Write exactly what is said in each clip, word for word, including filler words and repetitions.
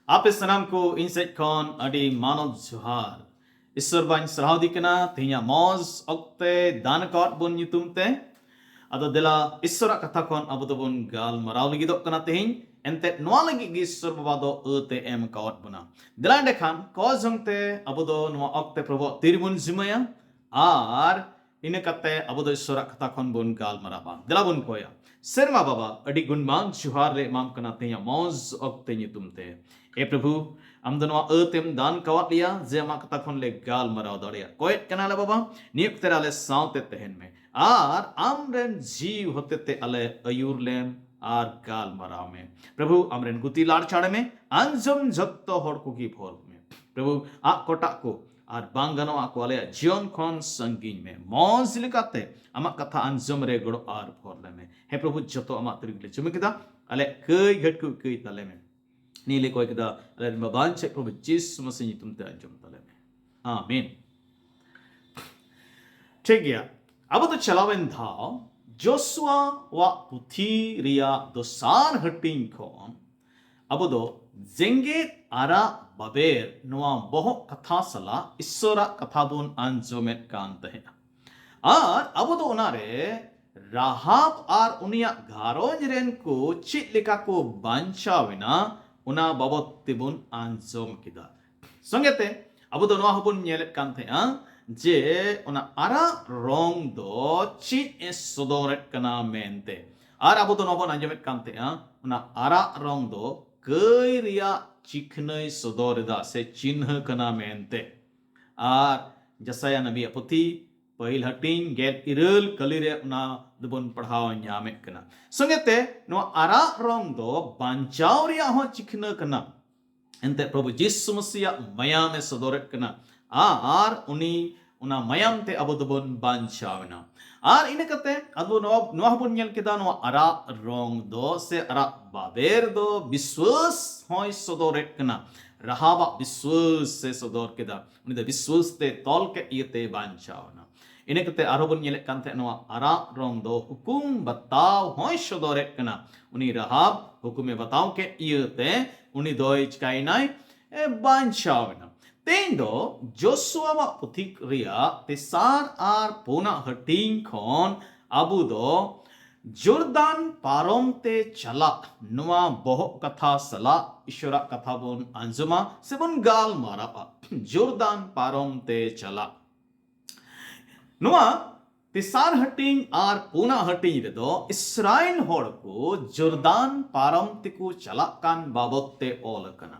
ᱟᱯᱮ ᱥᱟᱱᱟᱢ ᱠᱚ ᱤᱧ ᱥᱮᱫ ᱠᱷᱚᱱ ᱟᱹᱰᱤ ᱢᱟᱱᱚᱛ ᱡᱚᱦᱟᱨ᱾ ᱤᱥᱥᱚᱨ ᱵᱟᱧ ᱥᱟᱨᱦᱟᱣ ᱫᱤ ᱠᱟᱱᱟ ᱛᱮᱦᱮᱧᱟᱜ ᱢᱚᱡᱽ ᱚᱠᱛᱮ ᱫᱟᱱ ᱟᱠᱟᱣᱟᱫ ᱵᱚᱱ ᱧᱩᱛᱩᱢ ᱛᱮ᱾ ᱟᱫᱚ ᱫᱮᱞᱟ ᱤᱥᱥᱚᱨᱟᱜ ᱠᱟᱛᱷᱟ ᱠᱷᱚᱱ ᱟᱵᱚ ᱫᱚᱵᱚᱱ ᱜᱟᱞᱢᱟᱨᱟᱣ ᱞᱟᱹᱜᱤᱫᱚᱜ ᱠᱟᱱᱟ ᱛᱮᱦᱮᱧ᱾ ᱮᱱᱛᱮᱫ ᱱᱚᱣᱟ ᱞᱟᱹᱜᱤᱫ ᱜᱮ ᱤᱥᱥᱚᱨ ᱵᱟᱵᱟ ᱫᱚ ᱟᱹ ᱛᱮ ᱮᱢ ᱟᱠᱟᱣᱟᱫ ᱵᱚᱱᱟ᱾ ᱫᱮᱞᱟ ᱮᱸᱰᱮᱠᱷᱟᱱ ᱠᱚ ᱡᱚᱝ ᱛᱮ ᱟᱵᱚ ᱫᱚ ᱱᱚᱣᱟ ᱚᱠᱛᱮ ᱯᱨᱚᱵᱷᱩᱣᱟᱜ ᱛᱤ ᱨᱮᱵᱚᱱ ᱡᱤᱢᱟᱹᱭᱟ ᱟᱨ ᱤᱱᱟᱹ ᱠᱟᱛᱮ ᱟᱵᱚ ᱫᱚ ᱤᱥᱥᱚᱨᱟᱜ ᱠᱟᱛᱷᱟ ᱠᱷᱚᱱ ᱵᱚᱱ ᱜᱟᱞᱢᱟᱨᱟᱣᱟ᱾ ᱫᱮᱞᱟ ᱵᱚᱱ ᱠᱚᱭᱟ᱾ ᱥᱮᱨᱢᱟ ᱵᱟᱵᱟ, ᱟᱹᱰᱤ ᱜᱩᱱᱢᱟᱱ ᱡᱚᱦᱟᱨ ᱞᱮ ᱮᱢᱟᱢ ᱠᱟᱱᱟ ᱛᱮᱦᱮᱧᱟᱜ ᱢᱚᱡᱽ ᱚᱠᱛᱮ ᱧᱩᱛᱩᱢ ᱛᱮ᱾ ᱮ ᱯᱨᱚᱵᱷᱩ, ᱟᱢ ᱫᱚ ᱱᱚᱣᱟ ᱟᱹ ᱛᱮᱢ ᱫᱟᱱ ᱠᱟᱣᱟᱫ ᱞᱮᱭᱟ ᱡᱮ ᱟᱢᱟᱜ ᱠᱟᱛᱷᱟ ᱠᱷᱚᱱ ᱞᱮ ᱜᱟᱞᱢᱟᱨᱟᱣ ᱫᱟᱲᱮᱭᱟᱜ᱾ ᱠᱚᱭᱮᱫ ᱠᱟᱱᱟ ᱞᱮ ᱵᱟᱵᱟ, ᱱᱤᱭᱟᱹ ᱚᱠᱛᱮ ᱨᱮ ᱟᱞᱮ ᱥᱟᱶᱛᱮ ᱛᱟᱦᱮᱱ ᱢᱮ ᱟᱨ ᱟᱢ ᱨᱮᱱ ᱡᱤᱣᱤ ᱦᱚᱛᱮ ᱛᱮ ᱟᱞᱮ ᱟᱹᱭᱩᱨ ᱞᱮᱢ ᱟᱨ ᱜᱟᱞᱢᱟᱨᱟᱣ ᱢᱮ᱾ ᱯᱨᱚᱵᱷᱩ, ᱟᱢ ᱨᱮᱱ ᱜᱩᱛᱤ ᱞᱟᱲ ᱪᱷᱟᱲ ᱢᱮ, ᱟᱸᱡᱚᱢ ᱡᱷᱚᱛᱚ ᱦᱚᱲ ᱠᱚᱜᱮ ᱵᱷᱚᱨ ᱢᱮ᱾ ᱯᱨᱚᱵᱷᱩ, ᱟᱜ ᱠᱚᱴᱟᱜ ᱠᱚ ᱟᱨ ᱵᱟᱝ ᱜᱟᱱᱚᱜᱼᱟ ᱠᱚ ᱟᱞᱮᱭᱟᱜ ᱡᱤᱭᱚᱱ ᱠᱷᱚᱱ ᱥᱟᱺᱜᱤᱧ ᱢᱮ᱾ ᱢᱚᱡᱽ ᱞᱮᱠᱟᱛᱮ ᱟᱢᱟᱜ ᱠᱟᱛᱷᱟ ᱟᱸᱡᱚᱢ ᱨᱮ ᱜᱚᱲᱚ ᱟᱨ ᱵᱷᱚᱨ ᱞᱮᱢᱮ᱾ ᱦᱮᱸ ᱯᱨᱚᱵᱷᱩ, ᱡᱷᱚᱛᱚ ᱟᱢᱟᱜ ᱛᱤ ᱨᱮᱜᱮ ᱞᱮ ᱡᱩᱢᱤ ᱠᱮᱫᱟ, ᱟᱞᱮᱭᱟᱜ ᱠᱟᱹᱭ ᱜᱷᱟᱹᱴᱠᱩ ᱠᱟᱹᱭ ᱛᱟᱞᱮ ᱢᱮ᱾ ᱱᱤᱭᱟᱹ ᱞᱮ ᱠᱚᱭ ᱠᱮᱫᱟ ᱟᱞᱮ ᱨᱮᱱ ᱵᱟᱵᱟ ᱟᱧᱪᱮ ᱯᱨᱚᱵᱷᱩ ᱡᱤᱥᱩ ᱢᱟᱥᱤ ᱧᱩᱛᱩᱢ ᱛᱮ ᱟᱸᱡᱚᱢ ᱛᱟᱞᱮ ᱢᱮ᱾ ᱟᱢᱮᱱ᱾ ᱴᱷᱤᱠ ᱜᱮᱭᱟ, ᱟᱵᱚ ᱫᱚ ᱪᱟᱞᱟᱣᱮᱱ ᱫᱷᱟᱣ ᱡᱳᱥᱩᱣᱟ ᱣᱟᱜ ᱯᱩᱛᱷᱤ ᱨᱮᱭᱟᱜ ᱫᱚᱥᱟᱨ ᱦᱟᱹᱴᱤᱧ ᱠᱷᱚᱱ ᱟᱵᱚ ᱫᱚ ᱡᱮᱜᱮᱛ ᱟᱨᱟᱜ ᱵᱟᱵᱮᱨ ᱱᱚᱣᱟ ᱵᱚᱦᱚᱜ ᱠᱟᱛᱷᱟ ᱥᱟᱞᱟᱜ ᱤᱥᱥᱚᱨᱟᱜ ᱠᱟᱛᱷᱟ ᱵᱚᱱ ᱟᱸᱡᱚᱢᱮᱫ ᱠᱟᱱ ᱛᱟᱦᱮᱸᱫ᱾ ᱟᱨ ᱟᱵᱚ ᱫᱚ ᱚᱱᱟᱨᱮ ᱨᱟᱦᱟᱵ ᱟᱨ ᱩᱱᱤᱭᱟᱜ ᱜᱷᱟᱨᱚᱸᱡᱽ ᱨᱮᱱ ᱠᱚ ᱪᱮᱫ ᱞᱮᱠᱟ ᱠᱚ ᱵᱟᱧᱪᱟᱣ ᱮᱱᱟ, ᱚᱱᱟ ᱵᱟᱵᱚᱛ ᱛᱮᱵᱚᱱ ᱟᱸᱡᱚᱢ ᱠᱮᱫᱟ᱾ ᱥᱚᱸᱜᱮ ᱛᱮ ᱟᱵᱚ ᱫᱚ ᱱᱚᱣᱟ ᱦᱚᱸᱵᱚᱱ ᱧᱮᱞᱮᱫ ᱠᱟᱱ ᱛᱟᱦᱮᱸᱜᱼᱟ ᱡᱮ ᱚᱱᱟ ᱟᱨᱟᱜ ᱨᱚᱝ ᱫᱚ ᱪᱮᱫ ᱮ ᱥᱚᱫᱚᱨᱮᱫ ᱠᱟᱱᱟ ᱢᱮᱱᱛᱮ᱾ ᱟᱨ ᱟᱵᱚ ᱫᱚ ᱱᱚᱣᱟ ᱵᱚᱱ ᱟᱸᱡᱚᱢᱮᱫ ᱠᱟᱱ ᱛᱟᱦᱮᱸᱜᱼᱟ, ᱚᱱᱟ ᱟᱨᱟᱜ ᱨᱚᱝ ᱫᱚ ᱠᱟᱹᱭ ᱨᱮᱭᱟᱜ ᱪᱤᱠᱷᱱᱟᱹᱭ ᱥᱚᱫᱚᱨ ᱮᱫᱟ ᱥᱮ ᱪᱤᱱᱦᱟᱹ ᱠᱟᱱᱟ ᱢᱮᱱᱛᱮ᱾ ᱟᱨ ᱡᱟᱥᱟᱭᱟ ᱱᱟᱵᱤᱭᱟᱜ ᱯᱩᱛᱷᱤ ᱯᱟᱹᱦᱤᱞ ᱦᱟᱹᱴᱤᱧ ᱜᱮᱞ ᱤᱨᱟᱹᱞ ᱠᱟᱹᱞᱤ ᱨᱮ ᱚᱱᱟ ᱫᱚᱵᱚᱱ ᱯᱟᱲᱦᱟᱣ ᱧᱟᱢᱮᱫ ᱠᱟᱱᱟ᱾ ᱥᱚᱸᱜᱮ ᱛᱮ ᱱᱚᱣᱟ ᱟᱨᱟᱜ ᱨᱚᱝ ᱫᱚ ᱵᱟᱧᱪᱟᱣ ᱨᱮᱭᱟᱜ ᱦᱚᱸ ᱪᱤᱠᱷᱱᱟᱹ ᱠᱟᱱᱟ᱾ ᱮᱱᱛᱮ ᱯᱨᱚᱵᱷᱩ ᱡᱤᱥᱩ ᱢᱟᱥᱤᱭᱟᱜ ᱢᱟᱭᱟᱢ ᱮ ᱥᱚᱫᱚᱨᱮᱫ ᱠᱟᱱᱟ ᱟᱨ ᱩᱱᱤ ᱚᱱᱟ ᱢᱟᱭᱟᱢ ᱛᱮ ᱟᱵᱚ ᱫᱚᱵᱚᱱ ᱵᱟᱧᱪᱟᱣ ᱮᱱᱟ᱾ ᱟᱨ ᱤᱱᱟᱹ ᱠᱟᱛᱮ ᱟᱵᱚ ᱱᱚᱣᱟ, ᱱᱚᱣᱟ ᱦᱚᱸᱵᱚᱱ ᱧᱮᱞ ᱠᱮᱫᱟ, ᱱᱚᱣᱟ ᱟᱨᱟᱜ ᱨᱚᱝ ᱫᱚ ᱥᱮ ᱟᱨᱟᱜ ᱵᱟᱵᱮᱨ ᱫᱚ ᱵᱤᱥᱣᱟᱹᱥ ᱦᱚᱸᱭ ᱥᱚᱫᱚᱨᱮᱫ ᱠᱟᱱᱟ᱾ ᱨᱟᱦᱟᱵᱟᱜ ᱵᱤᱥᱣᱟᱹᱥ ᱮ ᱥᱚᱫᱚᱨ ᱠᱮᱫᱟ, ᱩᱱᱤ ᱫᱚ ᱵᱤᱥᱣᱟᱹᱥ ᱛᱮ ᱛᱚᱞ ᱠᱮᱫ ᱤᱭᱟᱹᱛᱮ ᱵᱟᱧᱪᱟᱣ ᱮᱱᱟ᱾ ᱤᱱᱟᱹ ᱠᱟᱛᱮ ᱟᱨᱦᱚᱸ ᱵᱚᱱ ᱧᱮᱞᱮᱫ ᱠᱟᱱ ᱛᱟᱦᱮᱸᱫ, ᱱᱚᱣᱟ ᱟᱨᱟᱜ ᱨᱚᱝ ᱫᱚ ᱦᱩᱠᱩᱢ ᱵᱟᱛᱟᱣ ᱦᱚᱸᱭ ᱥᱚᱫᱚᱨᱮᱫ ᱠᱟᱱᱟ᱾ ᱩᱱᱤ ᱨᱟᱦᱟᱵ ᱦᱩᱠᱩᱢᱮ ᱵᱟᱛᱟᱣ ᱠᱮᱫ ᱤᱭᱟᱹᱛᱮ ᱩᱱᱤ ᱫᱚᱭ ᱪᱤᱠᱟᱭᱮᱱᱟᱭ? ᱮ, ᱵᱟᱧᱪᱟᱣ ᱮᱱᱟ᱾ ᱛᱮᱦᱮᱧ ᱫᱚ ᱡᱳᱥᱩᱣᱟᱣᱟᱜ ᱯᱩᱛᱷᱤ ᱨᱮᱭᱟᱜ ᱛᱮᱥᱟᱨ ᱟᱨ ᱯᱩᱱᱟᱜ ᱦᱟᱹᱴᱤᱧ ᱠᱷᱚᱱ ᱟᱵᱚ ᱫᱚ ᱡᱚᱨᱫᱟᱱ ᱯᱟᱨᱚᱢ ᱛᱮ ᱪᱟᱞᱟᱜ, ᱱᱚᱣᱟ ᱵᱚᱦᱚᱜ ᱠᱟᱛᱷᱟ ᱥᱟᱞᱟᱜ ᱤᱥᱚᱨᱟᱜ ᱠᱟᱛᱷᱟ ᱵᱚᱱ ᱟᱸᱡᱚᱢᱟ ᱥᱮᱵᱚᱱ ᱜᱟᱞᱢᱟᱨᱟᱣᱟ᱾ ᱡᱚᱨᱫᱟᱱ ᱯᱟᱨᱚᱢ ᱛᱮ ᱪᱟᱞᱟᱜ᱾ ᱱᱚᱣᱟ ᱛᱮᱥᱟᱨ ᱦᱟᱹᱴᱤᱧ ᱟᱨ ᱯᱩᱱᱟᱜ ᱦᱟᱹᱴᱤᱧ ᱨᱮᱫᱚ ᱤᱥᱨᱟᱭᱮᱞ ᱦᱚᱲ ᱠᱚ ᱡᱚᱨᱫᱟᱱ ᱯᱟᱨᱚᱢ ᱛᱮᱠᱚ ᱪᱟᱞᱟᱜ ᱠᱟᱱ ᱵᱟᱵᱚᱫ ᱛᱮ ᱚᱞ ᱟᱠᱟᱱᱟ᱾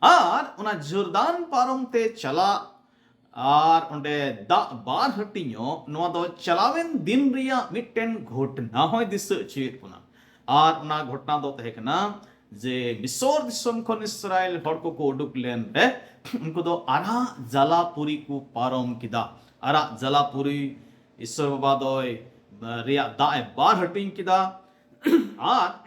ᱟᱨ ᱚᱱᱟ ᱡᱚᱨᱫᱟᱱ ᱯᱟᱨᱚᱢ ᱛᱮ ᱪᱟᱞᱟᱜ ᱟᱨ ᱚᱸᱰᱮ ᱫᱟᱜ ᱵᱟᱨ ᱦᱟᱹᱴᱤᱧᱚᱜ, ᱱᱚᱣᱟ ᱫᱚ ᱪᱟᱞᱟᱣᱮᱱ ᱫᱤᱱ ᱨᱮᱭᱟᱜ ᱢᱤᱫᱴᱮᱱ ᱜᱷᱚᱴᱱᱟ ᱦᱚᱸᱭ ᱫᱤᱥᱟᱹ ᱦᱚᱪᱚᱭᱮᱫ ᱵᱚᱱᱟ᱾ ᱟᱨ ᱚᱱᱟ ᱜᱷᱚᱴᱱᱟ ᱫᱚ ᱛᱟᱦᱮᱸ ᱠᱟᱱᱟ ᱡᱮ ᱢᱤᱥᱚᱨ ᱫᱤᱥᱚᱢ ᱠᱷᱚᱱ ᱤᱥᱨᱟᱭᱮᱞ ᱦᱚᱲ ᱠᱚᱠᱚ ᱩᱰᱩᱠ ᱞᱮᱱ ᱨᱮ ᱩᱱᱠᱩ ᱫᱚ ᱟᱨᱟᱜ ᱡᱟᱞᱟᱯᱩᱨᱤ ᱠᱚ ᱯᱟᱨᱚᱢ ᱠᱮᱫᱟ᱾ ᱟᱨᱟᱜ ᱡᱟᱞᱟᱯᱩᱨᱤ ᱤᱥᱚᱨ ᱵᱟᱵᱟ ᱫᱚᱭ, ᱨᱮᱭᱟᱜ ᱫᱟᱜ ᱮ ᱵᱟᱨ ᱦᱟᱹᱴᱤᱧ ᱠᱮᱫᱟ᱾ ᱟᱨ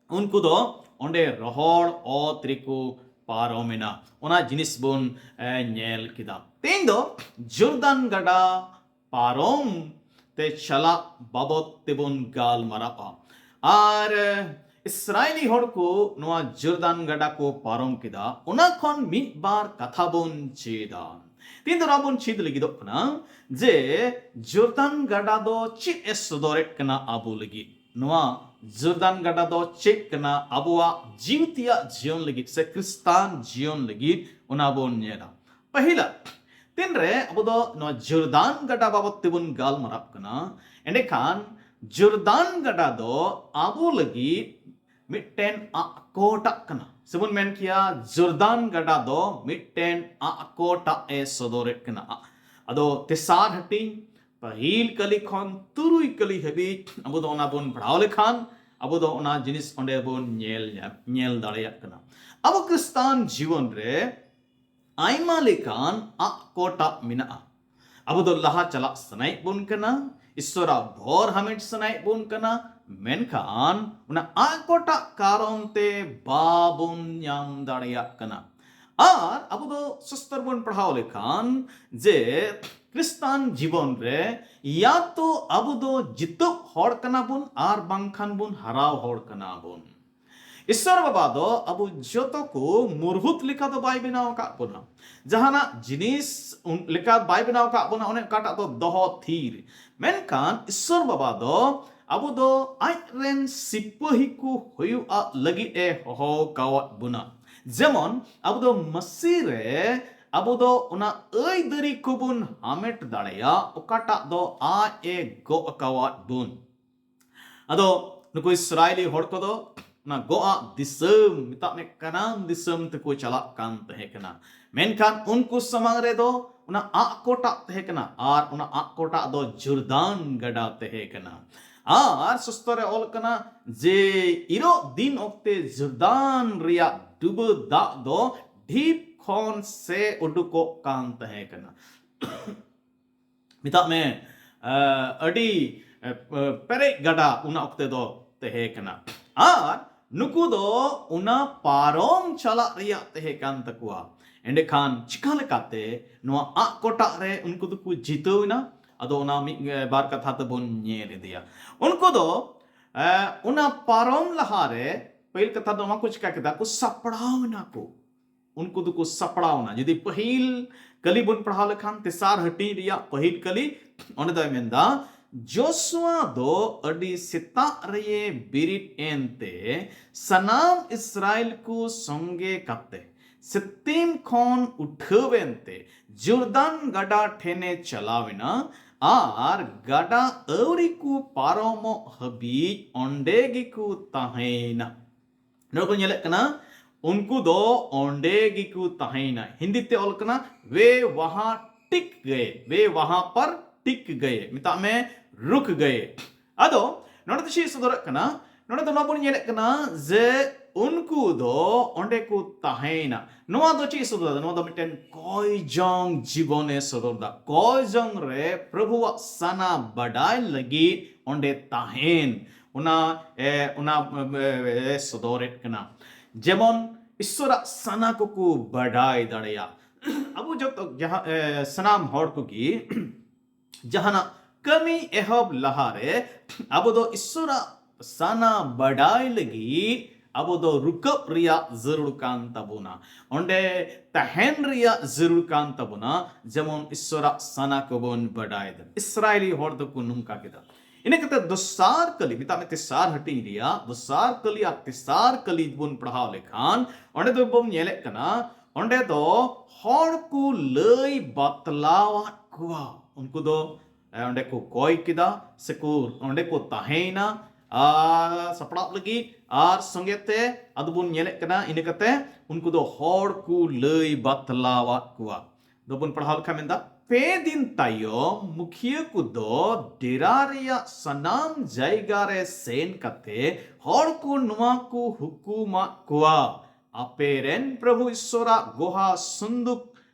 ᱩᱱᱠᱩ ᱫᱚ ᱚᱸᱰᱮ ᱨᱚᱦᱚᱲ ᱚᱛ ᱨᱮᱠᱚ ᱯᱟᱨᱚᱢᱮᱱᱟ᱾ ᱚᱱᱟ ᱡᱤᱱᱤᱥ ᱵᱚᱱ, ᱮ, ᱧᱮᱞ ᱠᱮᱫᱟ᱾ ᱛᱮᱦᱮᱧ ᱫᱚ ᱡᱚᱨᱫᱟᱱ ᱜᱟᱰᱟ ᱯᱟᱨᱚᱢ ᱛᱮ ᱪᱟᱞᱟᱜ ᱵᱟᱵᱚᱫ ᱛᱮᱵᱚᱱ ᱜᱟᱞᱢᱟᱨᱟᱣᱟ᱾ ᱟᱨ, ᱮ, ᱤᱥᱨᱟᱭᱮᱞᱤ ᱦᱚᱲ ᱠᱚ ᱱᱚᱣᱟ ᱡᱚᱨᱫᱟᱱ ᱜᱟᱰᱟ ᱠᱚ ᱯᱟᱨᱚᱢ ᱠᱮᱫᱟ, ᱚᱱᱟ ᱠᱷᱚᱱ ᱢᱤᱫ ᱵᱟᱨ ᱠᱟᱛᱷᱟ ᱵᱚᱱ ᱪᱮᱫᱟ᱾ ᱛᱮᱦᱮᱧ ᱫᱚ ᱱᱚᱣᱟ ᱵᱚᱱ ᱪᱮᱫ ᱞᱟᱹᱜᱤᱫᱚᱜ ᱠᱟᱱᱟ ᱡᱮ ᱡᱚᱨᱫᱟᱱ ᱜᱟᱰᱟ ᱫᱚ ᱪᱮᱫ ᱮ ᱥᱚᱫᱚᱨᱮᱫ ᱠᱟᱱᱟ ᱟᱵᱚ ᱞᱟᱹᱜᱤᱫ᱾ ᱱᱚᱣᱟ ᱡᱚᱨᱫᱟᱱ ᱜᱟᱰᱟ ᱫᱚ ᱪᱮᱫ ᱠᱟᱱᱟ ᱟᱵᱚᱣᱟᱜ ᱡᱤᱣᱤ ᱛᱮᱭᱟᱜ ᱡᱤᱭᱚᱱ ᱞᱟᱹᱜᱤᱫ ᱥᱮ ᱠᱷᱨᱤᱥᱴᱟᱱ ᱡᱤᱭᱚᱱ ᱞᱟᱹᱜᱤᱫ, ᱚᱱᱟ ᱵᱚᱱ ᱧᱮᱞᱟ᱾ ᱯᱟᱹᱦᱤᱞᱟ, ᱛᱤᱱᱨᱮ ᱟᱵᱚ ᱫᱚ ᱱᱚᱣᱟ ᱡᱚᱨᱫᱟᱱ ᱜᱟᱰᱟ ᱵᱟᱵᱚᱫ ᱛᱮᱵᱚᱱ ᱜᱟᱞᱢᱟᱨᱟᱜ ᱠᱟᱱᱟ, ᱮᱸᱰᱮᱠᱷᱟᱱ ᱡᱚᱨᱫᱟᱱ ᱜᱟᱰᱟ ᱫᱚ ᱟᱵᱚ ᱞᱟᱹᱜᱤᱫ ᱢᱤᱫᱴᱮᱱ ᱟᱠᱚᱴᱟᱜ ᱠᱟᱱᱟ, ᱥᱮᱵᱚᱱ ᱢᱮᱱ ᱠᱮᱭᱟ ᱡᱚᱨᱫᱟᱱ ᱜᱟᱰᱟ ᱫᱚ ᱢᱤᱫᱴᱮᱱ ᱟᱠᱚᱴᱟᱜ ᱮ ᱥᱚᱫᱚᱨᱮᱫ ᱠᱟᱱᱟ᱾ ᱟᱫᱚ ᱛᱮᱥᱟᱨ ᱦᱟᱹᱴᱤᱧ ᱯᱟᱹᱦᱤᱞ ᱠᱟᱹᱞᱤ ᱠᱷᱚᱱ ᱛᱩᱨᱩᱭ ᱠᱟᱹᱞᱤ ᱦᱟᱹᱵᱤᱡ ᱟᱵᱚ ᱫᱚ ᱚᱱᱟ ᱵᱚᱱ ᱯᱟᱲᱦᱟᱣ ᱞᱮᱠᱷᱟᱱ ᱟᱵᱚ ᱫᱚ ᱚᱱᱟ ᱡᱤᱱᱤᱥ ᱚᱸᱰᱮ ᱵᱚᱱ ᱧᱮᱞ ᱧᱟᱢ, ᱧᱮᱞ ᱫᱟᱲᱮᱭᱟᱜ ᱠᱟᱱᱟ᱾ ᱟᱵᱚ ᱠᱷᱨᱤᱥᱴᱟᱱ ᱡᱤᱵᱚᱱ ᱨᱮ ᱟᱭᱢᱟ ᱞᱮᱠᱟᱱ ᱟᱠᱚᱴᱟᱜ ᱢᱮᱱᱟᱜᱼᱟ᱾ ᱟᱵᱚ ᱫᱚ ᱞᱟᱦᱟ ᱪᱟᱞᱟᱜ ᱥᱟᱱᱟᱭᱮᱫ ᱵᱚᱱ ᱠᱟᱱᱟ, ᱤᱥᱥᱚᱨᱟᱜ ᱵᱷᱚᱨ ᱦᱟᱢᱮᱴ ᱥᱟᱱᱟᱭᱮᱫ ᱵᱚᱱ ᱠᱟᱱᱟ, ᱢᱮᱱᱠᱷᱟᱱ ᱚᱱᱟ ᱟᱠᱚᱴᱟᱜ ᱠᱟᱨᱚᱱ ᱛᱮ ᱵᱟᱵᱚᱱ ᱧᱟᱢ ᱫᱟᱲᱮᱭᱟᱜ ᱠᱟᱱᱟ᱾ ᱟᱨ ᱟᱵᱚ ᱫᱚ ᱥᱚᱥᱛᱚᱨ ᱵᱚᱱ ᱯᱟᱲᱦᱟᱣ ᱞᱮᱠᱷᱟᱱ ᱡᱮ ᱠᱷᱨᱤᱥᱴᱟᱱ ᱡᱤᱵᱚᱱ ᱨᱮ ᱭᱟᱛᱚ ᱟᱵᱚ ᱫᱚ ᱡᱤᱛᱟᱹᱣ ᱦᱚᱲ ᱠᱟᱱᱟ ᱵᱚᱱ ᱟᱨ ᱵᱟᱝᱠᱷᱟᱱ ᱵᱚᱱ ᱦᱟᱨᱟᱣ ᱦᱚᱲ ᱠᱟᱱᱟ ᱵᱚᱱ᱾ ᱤᱥᱥᱚᱨ ᱵᱟᱵᱟ ᱫᱚ ᱟᱵᱚ ᱡᱚᱛᱚ ᱠᱚ ᱢᱩᱨᱦᱩᱛ ᱞᱮᱠᱟ ᱫᱚ ᱵᱟᱭ ᱵᱮᱱᱟᱣ ᱟᱠᱟᱫ ᱵᱚᱱᱟ᱾ ᱡᱟᱦᱟᱱᱟᱜ ᱡᱤᱱᱤᱥ ᱞᱮᱠᱟ ᱵᱟᱭ ᱵᱮᱱᱟᱣ ᱟᱠᱟᱫ ᱵᱚᱱᱟ ᱚᱱᱮ ᱚᱠᱟᱴᱟᱜ ᱫᱚ ᱫᱚᱦᱚ ᱛᱷᱤᱨ᱾ ᱢᱮᱱᱠᱷᱟᱱ ᱤᱥᱥᱚᱨ ᱵᱟᱵᱟ ᱫᱚ ᱟᱵᱚ ᱫᱚ ᱟᱡ ᱨᱮᱱ ᱥᱤᱯᱟᱹᱦᱤ ᱠᱚ ᱦᱩᱭᱩᱜ ᱞᱟᱹᱜᱤᱫ ᱮ ᱦᱚᱦᱚ ᱟᱠᱟᱫ ᱵᱚᱱᱟ᱾ ᱡᱮᱢᱚᱱ ᱟᱵᱚ ᱫᱚ ᱢᱟᱹᱥᱤ ᱨᱮ ᱟᱵᱚ ᱫᱚ ᱚᱱᱟ ᱟᱹᱭᱫᱟᱹᱨᱤ ᱠᱚᱵᱚᱱ ᱦᱟᱢᱮᱴ ᱫᱟᱲᱮᱭᱟᱜ ᱚᱠᱟᱴᱟᱜ ᱫᱚ ᱟᱡ ᱮ ᱜᱚᱜ ᱟᱠᱟᱣᱟᱫ ᱵᱚᱱ᱾ ᱟᱫᱚ ᱱᱩᱠᱩ ᱤᱥᱨᱟᱭᱮᱞᱤ ᱦᱚᱲ ᱠᱚᱫᱚ ᱚᱱᱟ ᱜᱚᱜ ᱟᱜ ᱫᱤᱥᱚᱢ, ᱢᱮᱛᱟᱜ ᱢᱮ ᱠᱟᱱᱟᱱ ᱫᱤᱥᱚᱢ ᱛᱮᱠᱚ ᱪᱟᱞᱟᱜ ᱠᱟᱱ ᱛᱟᱦᱮᱸ ᱠᱟᱱᱟ᱾ ᱢᱮᱱᱠᱷᱟᱱ ᱩᱱᱠᱩ ᱥᱟᱢᱟᱝ ᱨᱮᱫᱚ ᱚᱱᱟ ᱟᱜ ᱠᱚᱴᱟᱜ ᱛᱟᱦᱮᱸ ᱠᱟᱱᱟ, ᱟᱨ ᱚᱱᱟ ᱟᱜ ᱠᱚᱴᱟᱜ ᱫᱚ ᱡᱚᱨᱫᱟᱱ ᱜᱟᱰᱟ ᱛᱟᱦᱮᱸ ᱠᱟᱱᱟ᱾ ᱟᱨ ᱥᱩᱥᱛᱚ ᱨᱮ ᱚᱞ ᱠᱟᱱᱟ ᱡᱮ ᱤᱨᱚᱜ ᱫᱤᱱ ᱚᱠᱛᱮ ᱡᱚᱨᱫᱟᱱ ᱨᱮᱭᱟᱜ ᱰᱩᱵᱟᱹ ᱫᱟᱜ ᱫᱚ ᱰᱷᱤᱯ ᱠᱷᱚᱱ ᱥᱮ ᱩᱰᱩᱠᱚᱜ ᱠᱟᱱ ᱛᱟᱦᱮᱸ ᱠᱟᱱᱟ᱾ ᱢᱮᱛᱟᱜ ᱢᱮ, ᱟᱹᱰᱤ ᱯᱮᱨᱮᱡ ᱜᱟᱰᱟ ᱚᱱᱟ ᱚᱠᱛᱮ ᱫᱚ ᱛᱟᱦᱮᱸ ᱠᱟᱱᱟ᱾ ᱟᱨ ᱱᱩᱠᱩ ᱫᱚ ᱚᱱᱟ ᱯᱟᱨᱚᱢ ᱪᱟᱞᱟᱜ ᱨᱮᱭᱟᱜ ᱛᱟᱦᱮᱸ ᱠᱟᱱ ᱛᱟᱠᱚᱣᱟ᱾ ᱮᱸᱰᱮᱠᱷᱟᱱ ᱪᱤᱠᱟ ᱞᱮᱠᱟᱛᱮ ᱱᱚᱣᱟ ᱟᱜ ᱠᱚᱴᱟᱜ ᱨᱮ ᱩᱱᱠᱩ ᱫᱚᱠᱚ ᱡᱤᱛᱟᱹᱣ ᱮᱱᱟ? ᱟᱫᱚ ᱚᱱᱟ ᱢᱤᱫ ᱵᱟᱨ ᱠᱟᱛᱷᱟ ᱛᱮᱵᱚᱱ ᱧᱮᱞ ᱤᱫᱤᱭᱟ᱾ ᱩᱱᱠᱩ ᱫᱚ ᱚᱱᱟ ᱯᱟᱨᱚᱢ ᱞᱟᱦᱟᱨᱮ ᱯᱟᱹᱦᱤᱞ ᱠᱟᱛᱷᱟ ᱫᱚ ᱱᱚᱣᱟ ᱠᱚ ᱪᱤᱠᱟ ᱠᱮᱫᱟ, ᱠᱚ ᱥᱟᱯᱲᱟᱣ ᱮᱱᱟ ᱠᱚ᱾ ᱩᱱᱠᱩ ᱫᱚᱠᱚ ᱥᱟᱯᱲᱟᱣ ᱮᱱᱟ᱾ ᱡᱩᱫᱤ ᱯᱟᱹᱦᱤᱞ ᱠᱟᱹᱞᱤ ᱵᱚᱱ ᱯᱟᱲᱦᱟᱣ ᱞᱮᱠᱷᱟᱱ, ᱛᱮᱥᱟᱨ ᱦᱟᱹᱴᱤᱧ ᱨᱮᱭᱟᱜ ᱯᱟᱹᱦᱤᱞ ᱠᱟᱹᱞᱤ, ᱚᱸᱰᱮ ᱫᱚᱭ ᱢᱮᱱᱫᱟ, ᱡᱚᱥᱩᱣᱟ ᱫᱚ ᱟᱹᱰᱤ ᱥᱮᱛᱟᱜ ᱨᱮᱭᱮ ᱵᱮᱨᱮᱫ ᱮᱱᱛᱮ ᱥᱟᱱᱟᱢ ᱤᱥᱨᱟᱭᱮᱞ ᱠᱚ ᱥᱚᱸᱜᱮ ᱠᱟᱛᱮ ᱥᱤᱛᱤᱢ ᱠᱷᱚᱱ ᱩᱴᱷᱟᱹᱣ ᱮᱱᱛᱮ ᱡᱚᱨᱫᱟᱱ ᱜᱟᱰᱟ ᱴᱷᱮᱱᱮ ᱪᱟᱞᱟᱣ ᱮᱱᱟ᱾ ᱟᱨ ᱜᱟᱰᱟ ᱟᱹᱣᱨᱤ ᱠᱚ ᱯᱟᱨᱚᱢᱚᱜ ᱦᱟᱹᱵᱤᱡ ᱚᱸᱰᱮ ᱜᱮᱠᱚ ᱛᱟᱦᱮᱸᱭᱮᱱᱟ᱾ ᱱᱚᱰᱮ ᱵᱚᱱ ᱧᱮᱞᱮᱫ ᱠᱟᱱᱟ, ᱩᱱᱠᱩ ᱫᱚ ᱚᱸᱰᱮ ᱜᱮᱠᱚ ᱛᱟᱦᱮᱸᱭᱮᱱᱟ᱾ ᱦᱤᱱᱫᱤ ᱛᱮ ᱚᱞ ᱠᱟᱱᱟ, वे वहाँ टिक गए, वे वहाँ पर टिक गए, ᱢᱮᱛᱟᱜ ᱢᱮ ᱨᱩᱠ ᱜᱮ᱾ ᱟᱫᱚ ᱱᱚᱰᱮ ᱫᱚ ᱪᱮᱫ ᱥᱚᱫᱚᱨᱚᱜ ᱠᱟᱱᱟ? ᱱᱚᱰᱮ ᱫᱚ ᱱᱚᱣᱟ ᱵᱚᱱ ᱧᱮᱞᱮᱫ ᱠᱟᱱᱟ ᱡᱮ ᱩᱱᱠᱩ ᱫᱚ ᱚᱸᱰᱮ ᱠᱚ ᱛᱟᱦᱮᱸᱭᱮᱱᱟ᱾ ᱱᱚᱣᱟ ᱫᱚ ᱪᱮᱫ ᱥᱚᱫᱚᱨ ᱫᱟ? ᱱᱚᱣᱟ ᱫᱚ ᱢᱤᱫᱴᱮᱱ ᱠᱚᱭ ᱡᱚᱝ ᱡᱤᱵᱚᱱᱮ ᱥᱚᱫᱚᱨ ᱫᱟ᱾ ᱠᱚᱭ ᱡᱚᱝ ᱨᱮ ᱯᱨᱚᱵᱷᱩᱣᱟᱜ ᱥᱟᱱᱟ ᱵᱟᱰᱟᱭ ᱞᱟᱹᱜᱤᱫ ᱚᱸᱰᱮ ᱛᱟᱦᱮᱱ, ᱚᱱᱟ ᱮ, ᱚᱱᱟ ᱮ, ᱮ, ᱥᱚᱫᱚᱨᱮᱫ ᱠᱟᱱᱟ᱾ ᱡᱮᱢᱚᱱ ᱤᱥᱥᱚᱨᱟᱜ ᱥᱟᱱᱟ ᱠᱚᱠᱚ ᱵᱟᱰᱟᱭ ᱫᱟᱲᱮᱭᱟᱜ᱾ ᱟᱵᱚ ᱡᱚᱛᱚ ᱡᱟᱦᱟᱸ ᱮ, ᱥᱟᱱᱟᱢ ᱦᱚᱲ ᱠᱚᱜᱮ ᱡᱟᱦᱟᱱᱟᱜ ᱠᱟᱹᱢᱤ ᱮᱦᱚᱵ ᱞᱟᱦᱟᱨᱮ ᱟᱵᱚ ᱫᱚ ᱤᱥᱥᱚᱨᱟᱜ ᱥᱟᱱᱟ ᱵᱟᱰᱟᱭ ᱞᱟᱹᱜᱤᱫ ᱟᱵᱚ ᱫᱚ ᱨᱩᱠᱟᱹᱵ ᱨᱮᱭᱟᱜ ᱡᱟᱹᱨᱩᱲ ᱠᱟᱱ ᱛᱟᱵᱚᱱᱟ, ᱚᱸᱰᱮ ᱛᱟᱦᱮᱱ ᱨᱮᱭᱟᱜ ᱡᱟᱹᱨᱩᱲ ᱠᱟᱱ ᱛᱟᱵᱚᱱᱟ᱾ ᱡᱮᱢᱚᱱ ᱤᱥᱥᱚᱨᱟᱜ ᱥᱟᱱᱟ ᱠᱚᱵᱚᱱ ᱵᱟᱰᱟᱭ ᱫᱟ, ᱤᱥᱨᱟᱭᱮᱞᱤ ᱦᱚᱲ ᱫᱚᱠᱚ ᱱᱚᱝᱠᱟ ᱠᱮᱫᱟ᱾ ᱤᱱᱟᱹ ᱠᱟᱛᱮ ᱫᱚᱥᱟᱨ ᱠᱟᱹᱞᱤ, ᱢᱮᱛᱟᱜ ᱢᱮ ᱛᱮᱥᱟᱨ ᱦᱟᱹᱴᱤᱧ ᱨᱮᱭᱟᱜ ᱫᱚᱥᱟᱨ ᱠᱟᱹᱞᱤ ᱟᱨ ᱛᱮᱥᱟᱨ ᱠᱟᱹᱞᱤ ᱵᱚᱱ ᱯᱟᱲᱦᱟᱣ ᱞᱮᱠᱷᱟᱱ, ᱚᱸᱰᱮ ᱫᱚᱵᱚᱱ ᱧᱮᱞᱮᱫ ᱠᱟᱱᱟ, ᱚᱸᱰᱮ ᱫᱚ ᱦᱚᱲ ᱠᱚ ᱞᱟᱹᱭ ᱵᱟᱛᱞᱟᱣᱟᱫ ᱠᱚᱣᱟ᱾ ᱩᱱᱠᱩ ᱫᱚ ᱚᱸᱰᱮ ᱠᱚ ᱠᱚᱭ ᱠᱮᱫᱟ, ᱥᱮ ᱠᱚ ᱚᱸᱰᱮ ᱠᱚ ᱛᱟᱦᱮᱸᱭᱮᱱᱟ ᱟᱨ ᱥᱟᱯᱲᱟᱣ ᱞᱟᱹᱜᱤᱫ, ᱟᱨ ᱥᱚᱸᱜᱮ ᱛᱮ ᱟᱫᱚ ᱵᱚᱱ ᱧᱮᱞᱮᱫ ᱠᱟᱱᱟ, ᱤᱱᱟᱹ ᱠᱟᱛᱮ ᱩᱱᱠᱩ ᱫᱚ ᱦᱚᱲ ᱠᱚ ᱞᱟᱹᱭ ᱵᱟᱛᱞᱟᱣᱟᱫ ᱠᱚᱣᱟ᱾ ᱫᱚᱵᱚᱱ ᱯᱟᱲᱦᱟᱣ ᱞᱮᱠᱷᱟᱱ ᱢᱮᱱᱫᱟ, ᱯᱮ ᱫᱤᱱ ᱛᱟᱭᱚᱢ ᱢᱩᱠᱷᱤᱭᱟᱹ ᱠᱚᱫᱚ ᱰᱮᱨᱟ ᱨᱮᱭᱟᱜ ᱥᱟᱱᱟᱢ ᱡᱟᱭᱜᱟ ᱨᱮ ᱥᱮᱱ ᱠᱟᱛᱮ ᱦᱚᱲ ᱠᱚ ᱱᱚᱣᱟ ᱠᱚ ᱦᱩᱠᱩᱢᱟᱫ ᱠᱚᱣᱟ, ᱟᱯᱮ ᱨᱮᱱ ᱯᱨᱚᱵᱷᱩ ᱤᱥᱥᱚᱨᱟᱜ ᱜᱚᱦᱟ ᱥᱩᱱᱫᱩᱠ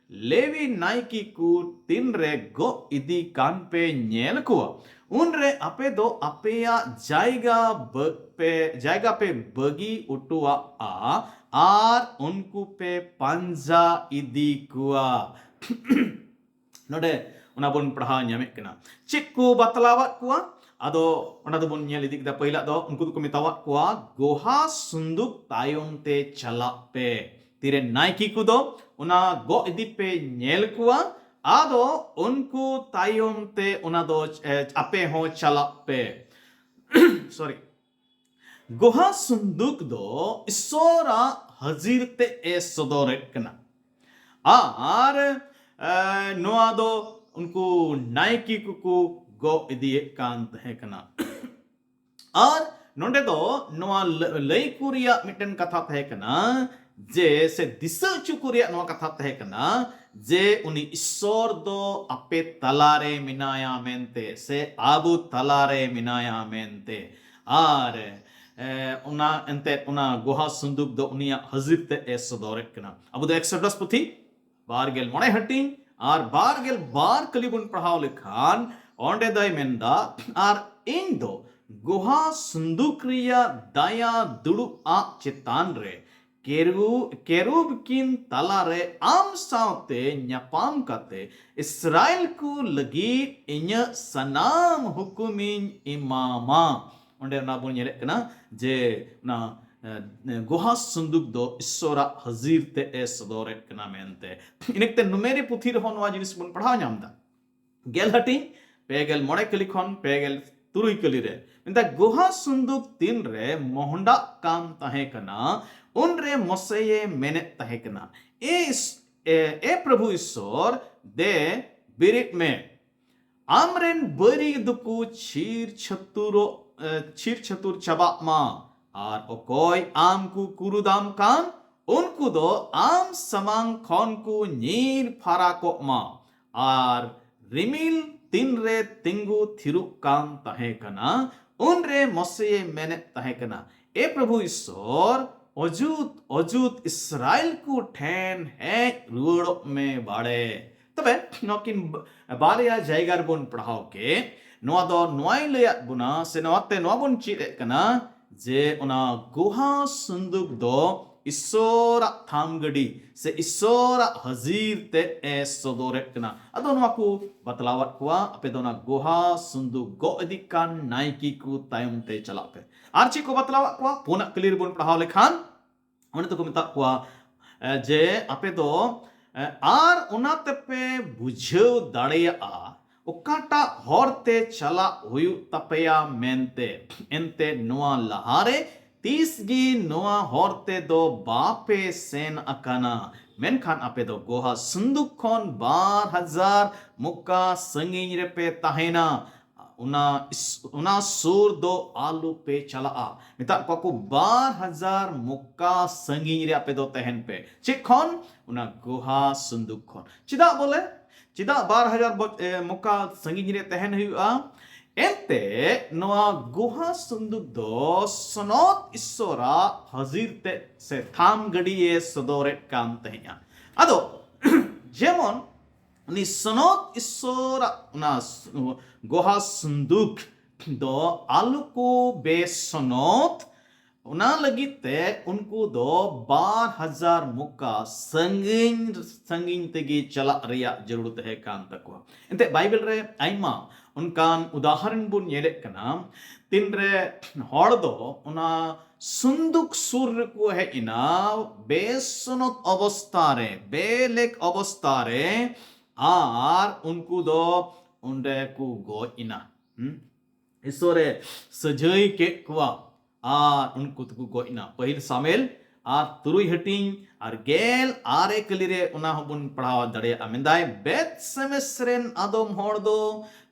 ᱞᱮᱣᱤ ᱱᱟᱭᱠᱮ ᱠᱚ ᱛᱤᱱᱨᱮ ᱜᱚᱜ ᱤᱫᱤ ᱠᱟᱱ ᱯᱮ ᱧᱮᱞ ᱠᱚᱣᱟ, ᱩᱱᱨᱮ ᱟᱯᱮ ᱫᱚ ᱟᱯᱮᱭᱟᱜ ᱡᱟᱭᱜᱟ ᱵᱟᱹᱜ ᱯᱮ, ᱡᱟᱭᱜᱟ ᱯᱮ ᱵᱟᱹᱜᱤ ᱚᱴᱚᱣᱟᱜᱼᱟ ᱟᱨ ᱩᱱᱠᱩ ᱯᱮ ᱯᱟᱸᱡᱟ ᱤᱫᱤ ᱠᱚᱣᱟ᱾ ᱱᱚᱰᱮ ᱚᱱᱟ ᱵᱚᱱ ᱯᱟᱲᱦᱟᱣ ᱧᱟᱢᱮᱫ ᱠᱟᱱᱟ᱾ ᱪᱮᱫ ᱠᱚ ᱵᱟᱛᱞᱟᱣᱟᱫ ᱠᱚᱣᱟ? ᱟᱫᱚ ᱚᱱᱟ ᱫᱚᱵᱚᱱ ᱧᱮᱞ ᱤᱫᱤ ᱠᱮᱫᱟ᱾ ᱯᱟᱹᱦᱤᱞᱟᱜ ᱫᱚ ᱩᱱᱠᱩ ᱫᱚᱠᱚ ᱢᱮᱛᱟᱣᱟᱫ ᱠᱚᱣᱟ, ᱜᱚᱦᱟ ᱥᱩᱱᱫᱩᱠ ᱛᱟᱭᱚᱢ ᱛᱮ ᱪᱟᱞᱟᱜ ᱯᱮ᱾ ᱛᱤᱨᱮ ᱱᱟᱭᱠᱮ ᱠᱚᱫᱚ ᱚᱱᱟ ᱜᱚᱜ ᱤᱫᱤ ᱯᱮ ᱧᱮᱞ ᱠᱚᱣᱟ, ᱟᱫᱚ ᱩᱱᱠᱩ ᱛᱟᱭᱚᱢ ᱛᱮ ᱚᱱᱟ ᱫᱚ, ᱮ, ᱟᱯᱮ ᱦᱚᱸ ᱪᱟᱞᱟᱜ ᱯᱮ᱾ ᱥᱚᱨᱤ, ᱜᱚᱦᱟ ᱥᱩᱱᱫᱩᱠ ᱫᱚ ᱤᱥᱥᱚᱨᱟᱜ ᱦᱟᱹᱡᱤᱨ ᱛᱮ ᱮ ᱥᱚᱫᱚᱨᱮᱫ ᱠᱟᱱᱟ᱾ ᱟᱨ, ᱮ, ᱱᱚᱣᱟ ᱫᱚ ᱩᱱᱠᱩ ᱱᱟᱭᱠᱮ ᱠᱚᱠᱚ ᱜᱚᱜ ᱤᱫᱤᱭᱮᱫ ᱠᱟᱱ ᱛᱟᱦᱮᱸ ᱠᱟᱱᱟ᱾ ᱟᱨ ᱱᱚᱰᱮ ᱫᱚ ᱱᱚᱣᱟ ᱞᱟᱹ-, ᱞᱟᱹᱭ ᱠᱚ ᱨᱮᱭᱟᱜ ᱢᱤᱫᱴᱮᱱ ᱠᱟᱛᱷᱟ ᱛᱟᱦᱮᱸ ᱠᱟᱱᱟ, ᱡᱮ, ᱥᱮ ᱫᱤᱥᱟᱹ ᱦᱚᱪᱚ ᱠᱚ ᱨᱮᱭᱟᱜ ᱱᱚᱣᱟ ᱠᱟᱛᱷᱟ ᱛᱟᱦᱮᱸ ᱠᱟᱱᱟ, ᱡᱮ ᱩᱱᱤ ᱤᱥᱥᱚᱨ ᱫᱚ ᱟᱯᱮ ᱛᱟᱞᱟᱨᱮ ᱢᱮᱱᱟᱭᱟ ᱢᱮᱱᱛᱮ, ᱥᱮ ᱟᱵᱚ ᱛᱟᱞᱟᱨᱮ ᱢᱮᱱᱟᱭᱟ ᱢᱮᱱᱛᱮ᱾ ᱟᱨ, ᱮ, ᱚᱱᱟ ᱮᱱᱛᱮᱫ ᱚᱱᱟ ᱜᱚᱦᱟ ᱥᱩᱱᱫᱩᱠ ᱫᱚ ᱩᱱᱤᱭᱟᱜ ᱦᱟᱹᱡᱤᱨ ᱛᱮ ᱮ ᱥᱚᱫᱚᱨᱮᱫ ᱠᱟᱱᱟ᱾ ᱟᱵᱚ ᱫᱚ ᱮᱠᱥᱚᱰᱟᱥ ᱯᱩᱛᱷᱤ ᱵᱟᱨ ᱜᱮᱞ ᱢᱚᱬᱮ ᱦᱟᱹᱴᱤᱧ ᱟᱨ ᱵᱟᱨ ᱜᱮᱞ ᱵᱟᱨ ᱠᱟᱹᱞᱤ ᱵᱚᱱ ᱯᱟᱲᱦᱟᱣ ᱞᱮᱠᱷᱟᱱ, ᱚᱸᱰᱮ ᱫᱚᱭ ᱢᱮᱱᱫᱟ, ᱟᱨ ᱤᱧ ᱫᱚ ᱜᱚᱦᱟ ᱥᱩᱱᱫᱩᱠ ᱨᱮᱭᱟᱜ ᱫᱟᱭᱟ ᱫᱩᱲᱩᱵ ᱟᱜ ᱪᱮᱛᱟᱱ ᱨᱮ ᱠᱮᱨᱩ-, ᱠᱮᱨᱩᱵ ᱠᱤᱱ ᱛᱟᱞᱟᱨᱮ ᱟᱢ ᱥᱟᱶᱛᱮ ᱧᱟᱯᱟᱢ ᱠᱟᱛᱮ ᱤᱥᱨᱟᱭᱮᱞ ᱠᱚ ᱞᱟᱹᱜᱤᱫ ᱤᱧᱟᱹᱜ ᱥᱟᱱᱟᱢ ᱦᱩᱠᱩᱢᱤᱧ ᱮᱢᱟᱢᱟ᱾ ᱚᱸᱰᱮ ᱚᱱᱟ ᱵᱚᱱ ᱧᱮᱞᱮᱫ ᱠᱟᱱᱟ ᱡᱮ ᱚᱱᱟ ᱮ, ᱜᱚᱦᱟ ᱥᱩᱱᱫᱩᱠ ᱫᱚ ᱤᱥᱥᱚᱨᱟᱜ ᱦᱟᱹᱡᱤᱨ ᱛᱮ ᱮ ᱥᱚᱫᱚᱨᱮᱫ ᱠᱟᱱᱟ ᱢᱮᱱᱛᱮ᱾ ᱤᱱᱟᱹ ᱠᱟᱛᱮ ᱱᱩᱢᱮᱨᱤ ᱯᱩᱛᱷᱤ ᱨᱮᱦᱚᱸ ᱱᱚᱣᱟ ᱡᱤᱱᱤᱥ ᱵᱚᱱ ᱯᱟᱲᱦᱟᱣ ᱧᱟᱢ ᱮᱫᱟ᱾ ᱜᱮᱞ ᱦᱟᱹᱴᱤᱧ ᱯᱮ ᱜᱮᱞ ᱢᱚᱬᱮ ᱠᱟᱹᱞᱤ ᱠᱷᱚᱱ ᱯᱮ ᱜᱮᱞ ᱛᱩᱨᱩᱭ ᱠᱟᱹᱞᱤ ᱨᱮ ᱢᱮᱱᱫᱟ, ᱜᱚᱦᱟ ᱥᱩᱱᱫᱩᱠ ᱛᱤᱱ ᱨᱮ ᱢᱚᱦᱰᱟᱜ ᱠᱟᱱ ᱛᱟᱦᱮᱸ ᱠᱟᱱᱟ, ᱩᱱ ᱨᱮ ᱢᱚᱥᱮᱭᱮ ᱢᱮᱱᱮᱫ ᱛᱟᱦᱮᱸ ᱠᱟᱱᱟ, ᱮ ᱤᱥ-, ᱮ, ᱮ ᱯᱨᱚᱵᱷᱩ ᱤᱥᱥᱚᱨ, ᱫᱮ ᱵᱮᱨᱮᱫ ᱢᱮ᱾ ᱟᱢᱨᱮᱱ ᱵᱟᱹᱨᱤ ᱫᱚᱠᱚ ᱪᱷᱤᱨ ᱪᱷᱟᱹᱛᱩᱨᱚᱜ, ᱮ, ᱪᱷᱤᱨ ᱪᱷᱟᱹᱛᱩᱨ ᱪᱟᱵᱟᱜ ᱢᱟ, ᱟᱨ ᱚᱠᱚᱭ ᱟᱢ ᱠᱚ ᱠᱩᱨᱩᱫᱟᱢ ᱠᱟᱱ, ᱩᱱᱠᱩ ᱫᱚ ᱟᱢ ᱥᱟᱢᱟᱝ ᱠᱷᱚᱱ ᱠᱚ ᱧᱤᱨ ᱯᱷᱟᱨᱟᱠᱚᱜ ᱢᱟ᱾ ᱟᱨ ᱨᱤᱢᱤᱞ ᱛᱤᱱᱨᱮ ᱛᱤᱸᱜᱩ ᱛᱷᱤᱨᱚᱜ ᱠᱟᱱ ᱛᱟᱦᱮᱸ ᱠᱟᱱᱟ, ᱩᱱᱨᱮ ᱢᱚᱥᱮᱭᱮ ᱢᱮᱱᱮᱫ ᱛᱟᱦᱮᱸ ᱠᱟᱱᱟ, ᱮ ᱯᱨᱚᱵᱷᱩ ᱤᱥᱥᱚᱨ, ᱚᱡᱩᱛ ᱚᱡᱩᱛ ᱤᱥᱨᱟᱭᱮᱞ ᱠᱚ ᱴᱷᱮᱱ ᱦᱮᱡ ᱨᱩᱣᱟᱹᱲᱚᱜ ᱢᱮ ᱵᱟᱲᱮ᱾ ᱛᱚᱵᱮ ᱱᱚᱣᱟᱠᱤᱱ ᱵᱟᱨᱭᱟ ᱡᱟᱭᱜᱟ ᱨᱮᱵᱚᱱ ᱯᱟᱲᱦᱟᱣ ᱠᱮᱫ, ᱱᱚᱣᱟ ᱫᱚ ᱱᱚᱣᱟᱭ ᱞᱟᱹᱭᱟᱫ ᱵᱚᱱᱟ, ᱥᱮ ᱱᱚᱣᱟᱛᱮ ᱱᱚᱣᱟ ᱵᱚᱱ ᱪᱮᱫ ᱮᱫ ᱠᱟᱱᱟ ᱡᱮ ᱚᱱᱟ ᱜᱚᱦᱟ ᱥᱩᱱᱫᱩᱠ ᱫᱚ ᱤᱥᱥᱚᱨᱟᱜ ᱛᱷᱟᱢ ᱜᱟᱹᱰᱤ ᱥᱮ ᱤᱥᱥᱚᱨᱟᱜ ᱦᱟᱹᱡᱤᱨ ᱛᱮ ᱮ ᱥᱚᱫᱚᱨᱮᱫ ᱠᱟᱱᱟ᱾ ᱟᱫᱚ ᱱᱚᱣᱟ ᱠᱚ ᱵᱟᱛᱞᱟᱣᱟᱫ ᱠᱚᱣᱟ, ᱟᱯᱮ ᱫᱚ ᱚᱱᱟ ᱜᱚᱦᱟ ᱥᱩᱱᱫᱩᱠ ᱜᱚᱜ ᱤᱫᱤᱜ ᱠᱟᱱ ᱱᱟᱭᱠᱮ ᱠᱚ ᱛᱟᱭᱚᱢ ᱛᱮ ᱪᱟᱞᱟᱜ ᱯᱮ᱾ ᱟᱨ ᱪᱮᱫ ᱠᱚ ᱵᱟᱛᱞᱟᱣᱟᱫ ᱠᱚᱣᱟ? ᱯᱩᱱᱟᱜ ᱠᱟᱹᱞᱤ ᱨᱮᱵᱚᱱ ᱯᱟᱲᱦᱟᱣ ᱞᱮᱠᱷᱟᱱ, ᱚᱸᱰᱮ ᱫᱚᱠᱚ ᱢᱮᱛᱟᱜ ᱠᱚᱣᱟ, ᱮ, ᱡᱮ ᱟᱯᱮ ᱫᱚ, ᱮ, ᱟᱨ ᱚᱱᱟ ᱛᱮᱯᱮ ᱵᱩᱡᱷᱟᱹᱣ ᱫᱟᱲᱮᱭᱟᱜᱼᱟ ᱚᱠᱟᱴᱟᱜ ᱦᱚᱨ ᱛᱮ ᱪᱟᱞᱟᱜ ᱦᱩᱭᱩᱜ ᱛᱟᱯᱮᱭᱟ ᱢᱮᱱᱛᱮ᱾ ᱮᱱᱛᱮ ᱱᱚᱣᱟ ᱞᱟᱦᱟᱨᱮ ᱛᱤᱥ ᱜᱮ ᱱᱚᱣᱟ ᱦᱚᱨ ᱛᱮᱫᱚ ᱵᱟᱯᱮ ᱥᱮᱱ ᱟᱠᱟᱱᱟ, ᱢᱮᱱᱠᱷᱟᱱ ᱟᱯᱮ ᱫᱚ ᱜᱚᱦᱟ ᱥᱩᱱᱫᱩᱠ ᱠᱷᱚᱱ ᱵᱟᱨ ᱦᱟᱡᱟᱨ ᱢᱚᱠᱟ ᱥᱟᱺᱜᱤᱧ ᱨᱮᱯᱮ ᱛᱟᱦᱮᱱᱟ᱾ ᱚᱱᱟ ᱤᱥ-, ᱚᱱᱟ ᱥᱩᱨ ᱫᱚ ᱟᱞᱚ ᱯᱮ ᱪᱟᱞᱟᱜᱼᱟ᱾ ᱢᱮᱛᱟᱜ ᱠᱚᱣᱟ ᱠᱚ, ᱵᱟᱨ ᱦᱟᱡᱟᱨ ᱢᱚᱠᱟ ᱥᱟᱺᱜᱤᱧ ᱨᱮ ᱟᱯᱮ ᱫᱚ ᱛᱟᱦᱮᱱ ᱯᱮ᱾ ᱪᱮᱫ ᱠᱷᱚᱱ? ᱚᱱᱟ ᱜᱚᱦᱟ ᱥᱩᱱᱫᱩᱠ ᱠᱷᱚᱱ᱾ ᱪᱮᱫᱟᱜ ᱵᱚᱞᱮ? ᱪᱮᱫᱟᱜ ᱵᱟᱨ ᱦᱟᱡᱟᱨ ᱵᱚ-, ᱮ, ᱢᱚᱠᱟ ᱥᱟᱺᱜᱤᱧ ᱨᱮ ᱛᱟᱦᱮᱱ ᱦᱩᱭᱩᱜᱼᱟ? ᱮᱱᱛᱮ ᱱᱚᱣᱟ ᱜᱚᱦᱟ ᱥᱩᱱᱫᱩᱠ ᱫᱚ ᱥᱚᱱᱚᱛ ᱤᱥᱥᱚᱨᱟᱜ ᱦᱟᱹᱡᱤᱨ ᱛᱮ ᱥᱮ ᱛᱷᱟᱢ ᱜᱟᱹᱰᱤᱭᱮ ᱥᱚᱫᱚᱨᱮᱫ ᱠᱟᱱ ᱛᱟᱦᱮᱸᱫᱼᱟ᱾ ᱟᱫᱚ ᱡᱮᱢᱚᱱ ᱩᱱᱤ ᱥᱚᱱᱚᱛ ᱤᱥᱥᱚᱨᱟᱜ ᱚᱱᱟ ᱥᱩ-, ᱜᱚᱦᱟ ᱥᱩᱱᱫᱩᱠ ᱫᱚ ᱟᱞᱚ ᱠᱚ ᱵᱮᱥᱚᱱᱚᱛ, ᱚᱱᱟ ᱞᱟᱹᱜᱤᱫ ᱛᱮ ᱩᱱᱠᱩ ᱫᱚ ᱵᱟᱨ ᱦᱟᱡᱟᱨ ᱢᱚᱠᱟ ᱥᱟᱺᱜᱤᱧ ᱥᱟᱺᱜᱤᱧ ᱛᱮᱜᱮ ᱪᱟᱞᱟᱜ ᱨᱮᱭᱟᱜ ᱡᱟᱹᱨᱩᱲ ᱛᱟᱦᱮᱸ ᱠᱟᱱ ᱛᱟᱠᱚᱣᱟ᱾ ᱮᱱᱛᱮ ᱵᱟᱭᱵᱮᱞ ᱨᱮ ᱟᱭᱢᱟ ᱚᱱᱠᱟᱱ ᱩᱫᱟᱦᱚᱨᱚᱱ ᱵᱚᱱ ᱧᱮᱞᱮᱫ ᱠᱟᱱᱟ᱾ ᱛᱤᱱᱨᱮ ᱦᱚᱲ ᱫᱚ ᱚᱱᱟ ᱥᱩᱱᱫᱩᱠ ᱥᱩᱨ ᱨᱮᱠᱚ ᱦᱮᱡ ᱮᱱᱟ, ᱵᱮᱥᱚᱱᱚᱛ ᱚᱵᱚᱥᱛᱷᱟ ᱨᱮ, ᱵᱮᱞᱮᱠ ᱚᱵᱚᱥᱛᱷᱟ ᱨᱮ, ᱟᱨ ᱩᱱᱠᱩ ᱫᱚ ᱚᱸᱰᱮ ᱠᱚ ᱜᱚᱡ ᱮᱱᱟ᱾ ᱦᱩᱸ? ᱤᱥᱚᱨᱮ ᱥᱟᱹᱡᱷᱟᱹᱭ ᱠᱮᱫ ᱠᱚᱣᱟ ᱟᱨ ᱩᱱᱠᱩ ᱫᱚᱠᱚ ᱜᱚᱡ ᱮᱱᱟ᱾ ᱯᱟᱹᱦᱤᱞ ᱥᱟᱢᱮᱞ ᱟᱨ ᱛᱩᱨᱩᱭ ᱦᱟᱹᱴᱤᱧ ᱟᱨ ᱜᱮᱞ ᱟᱨᱮ ᱠᱟᱹᱞᱤ ᱨᱮ ᱚᱱᱟ ᱦᱚᱸᱵᱚᱱ ᱯᱟᱲᱦᱟᱣ ᱫᱟᱲᱮᱭᱟᱜᱼᱟ᱾ ᱢᱮᱱᱫᱟᱭ, ᱵᱮᱛ ᱥᱮᱢᱮᱥ ᱨᱮᱱ ᱟᱫᱚᱢ ᱦᱚᱲ ᱫᱚ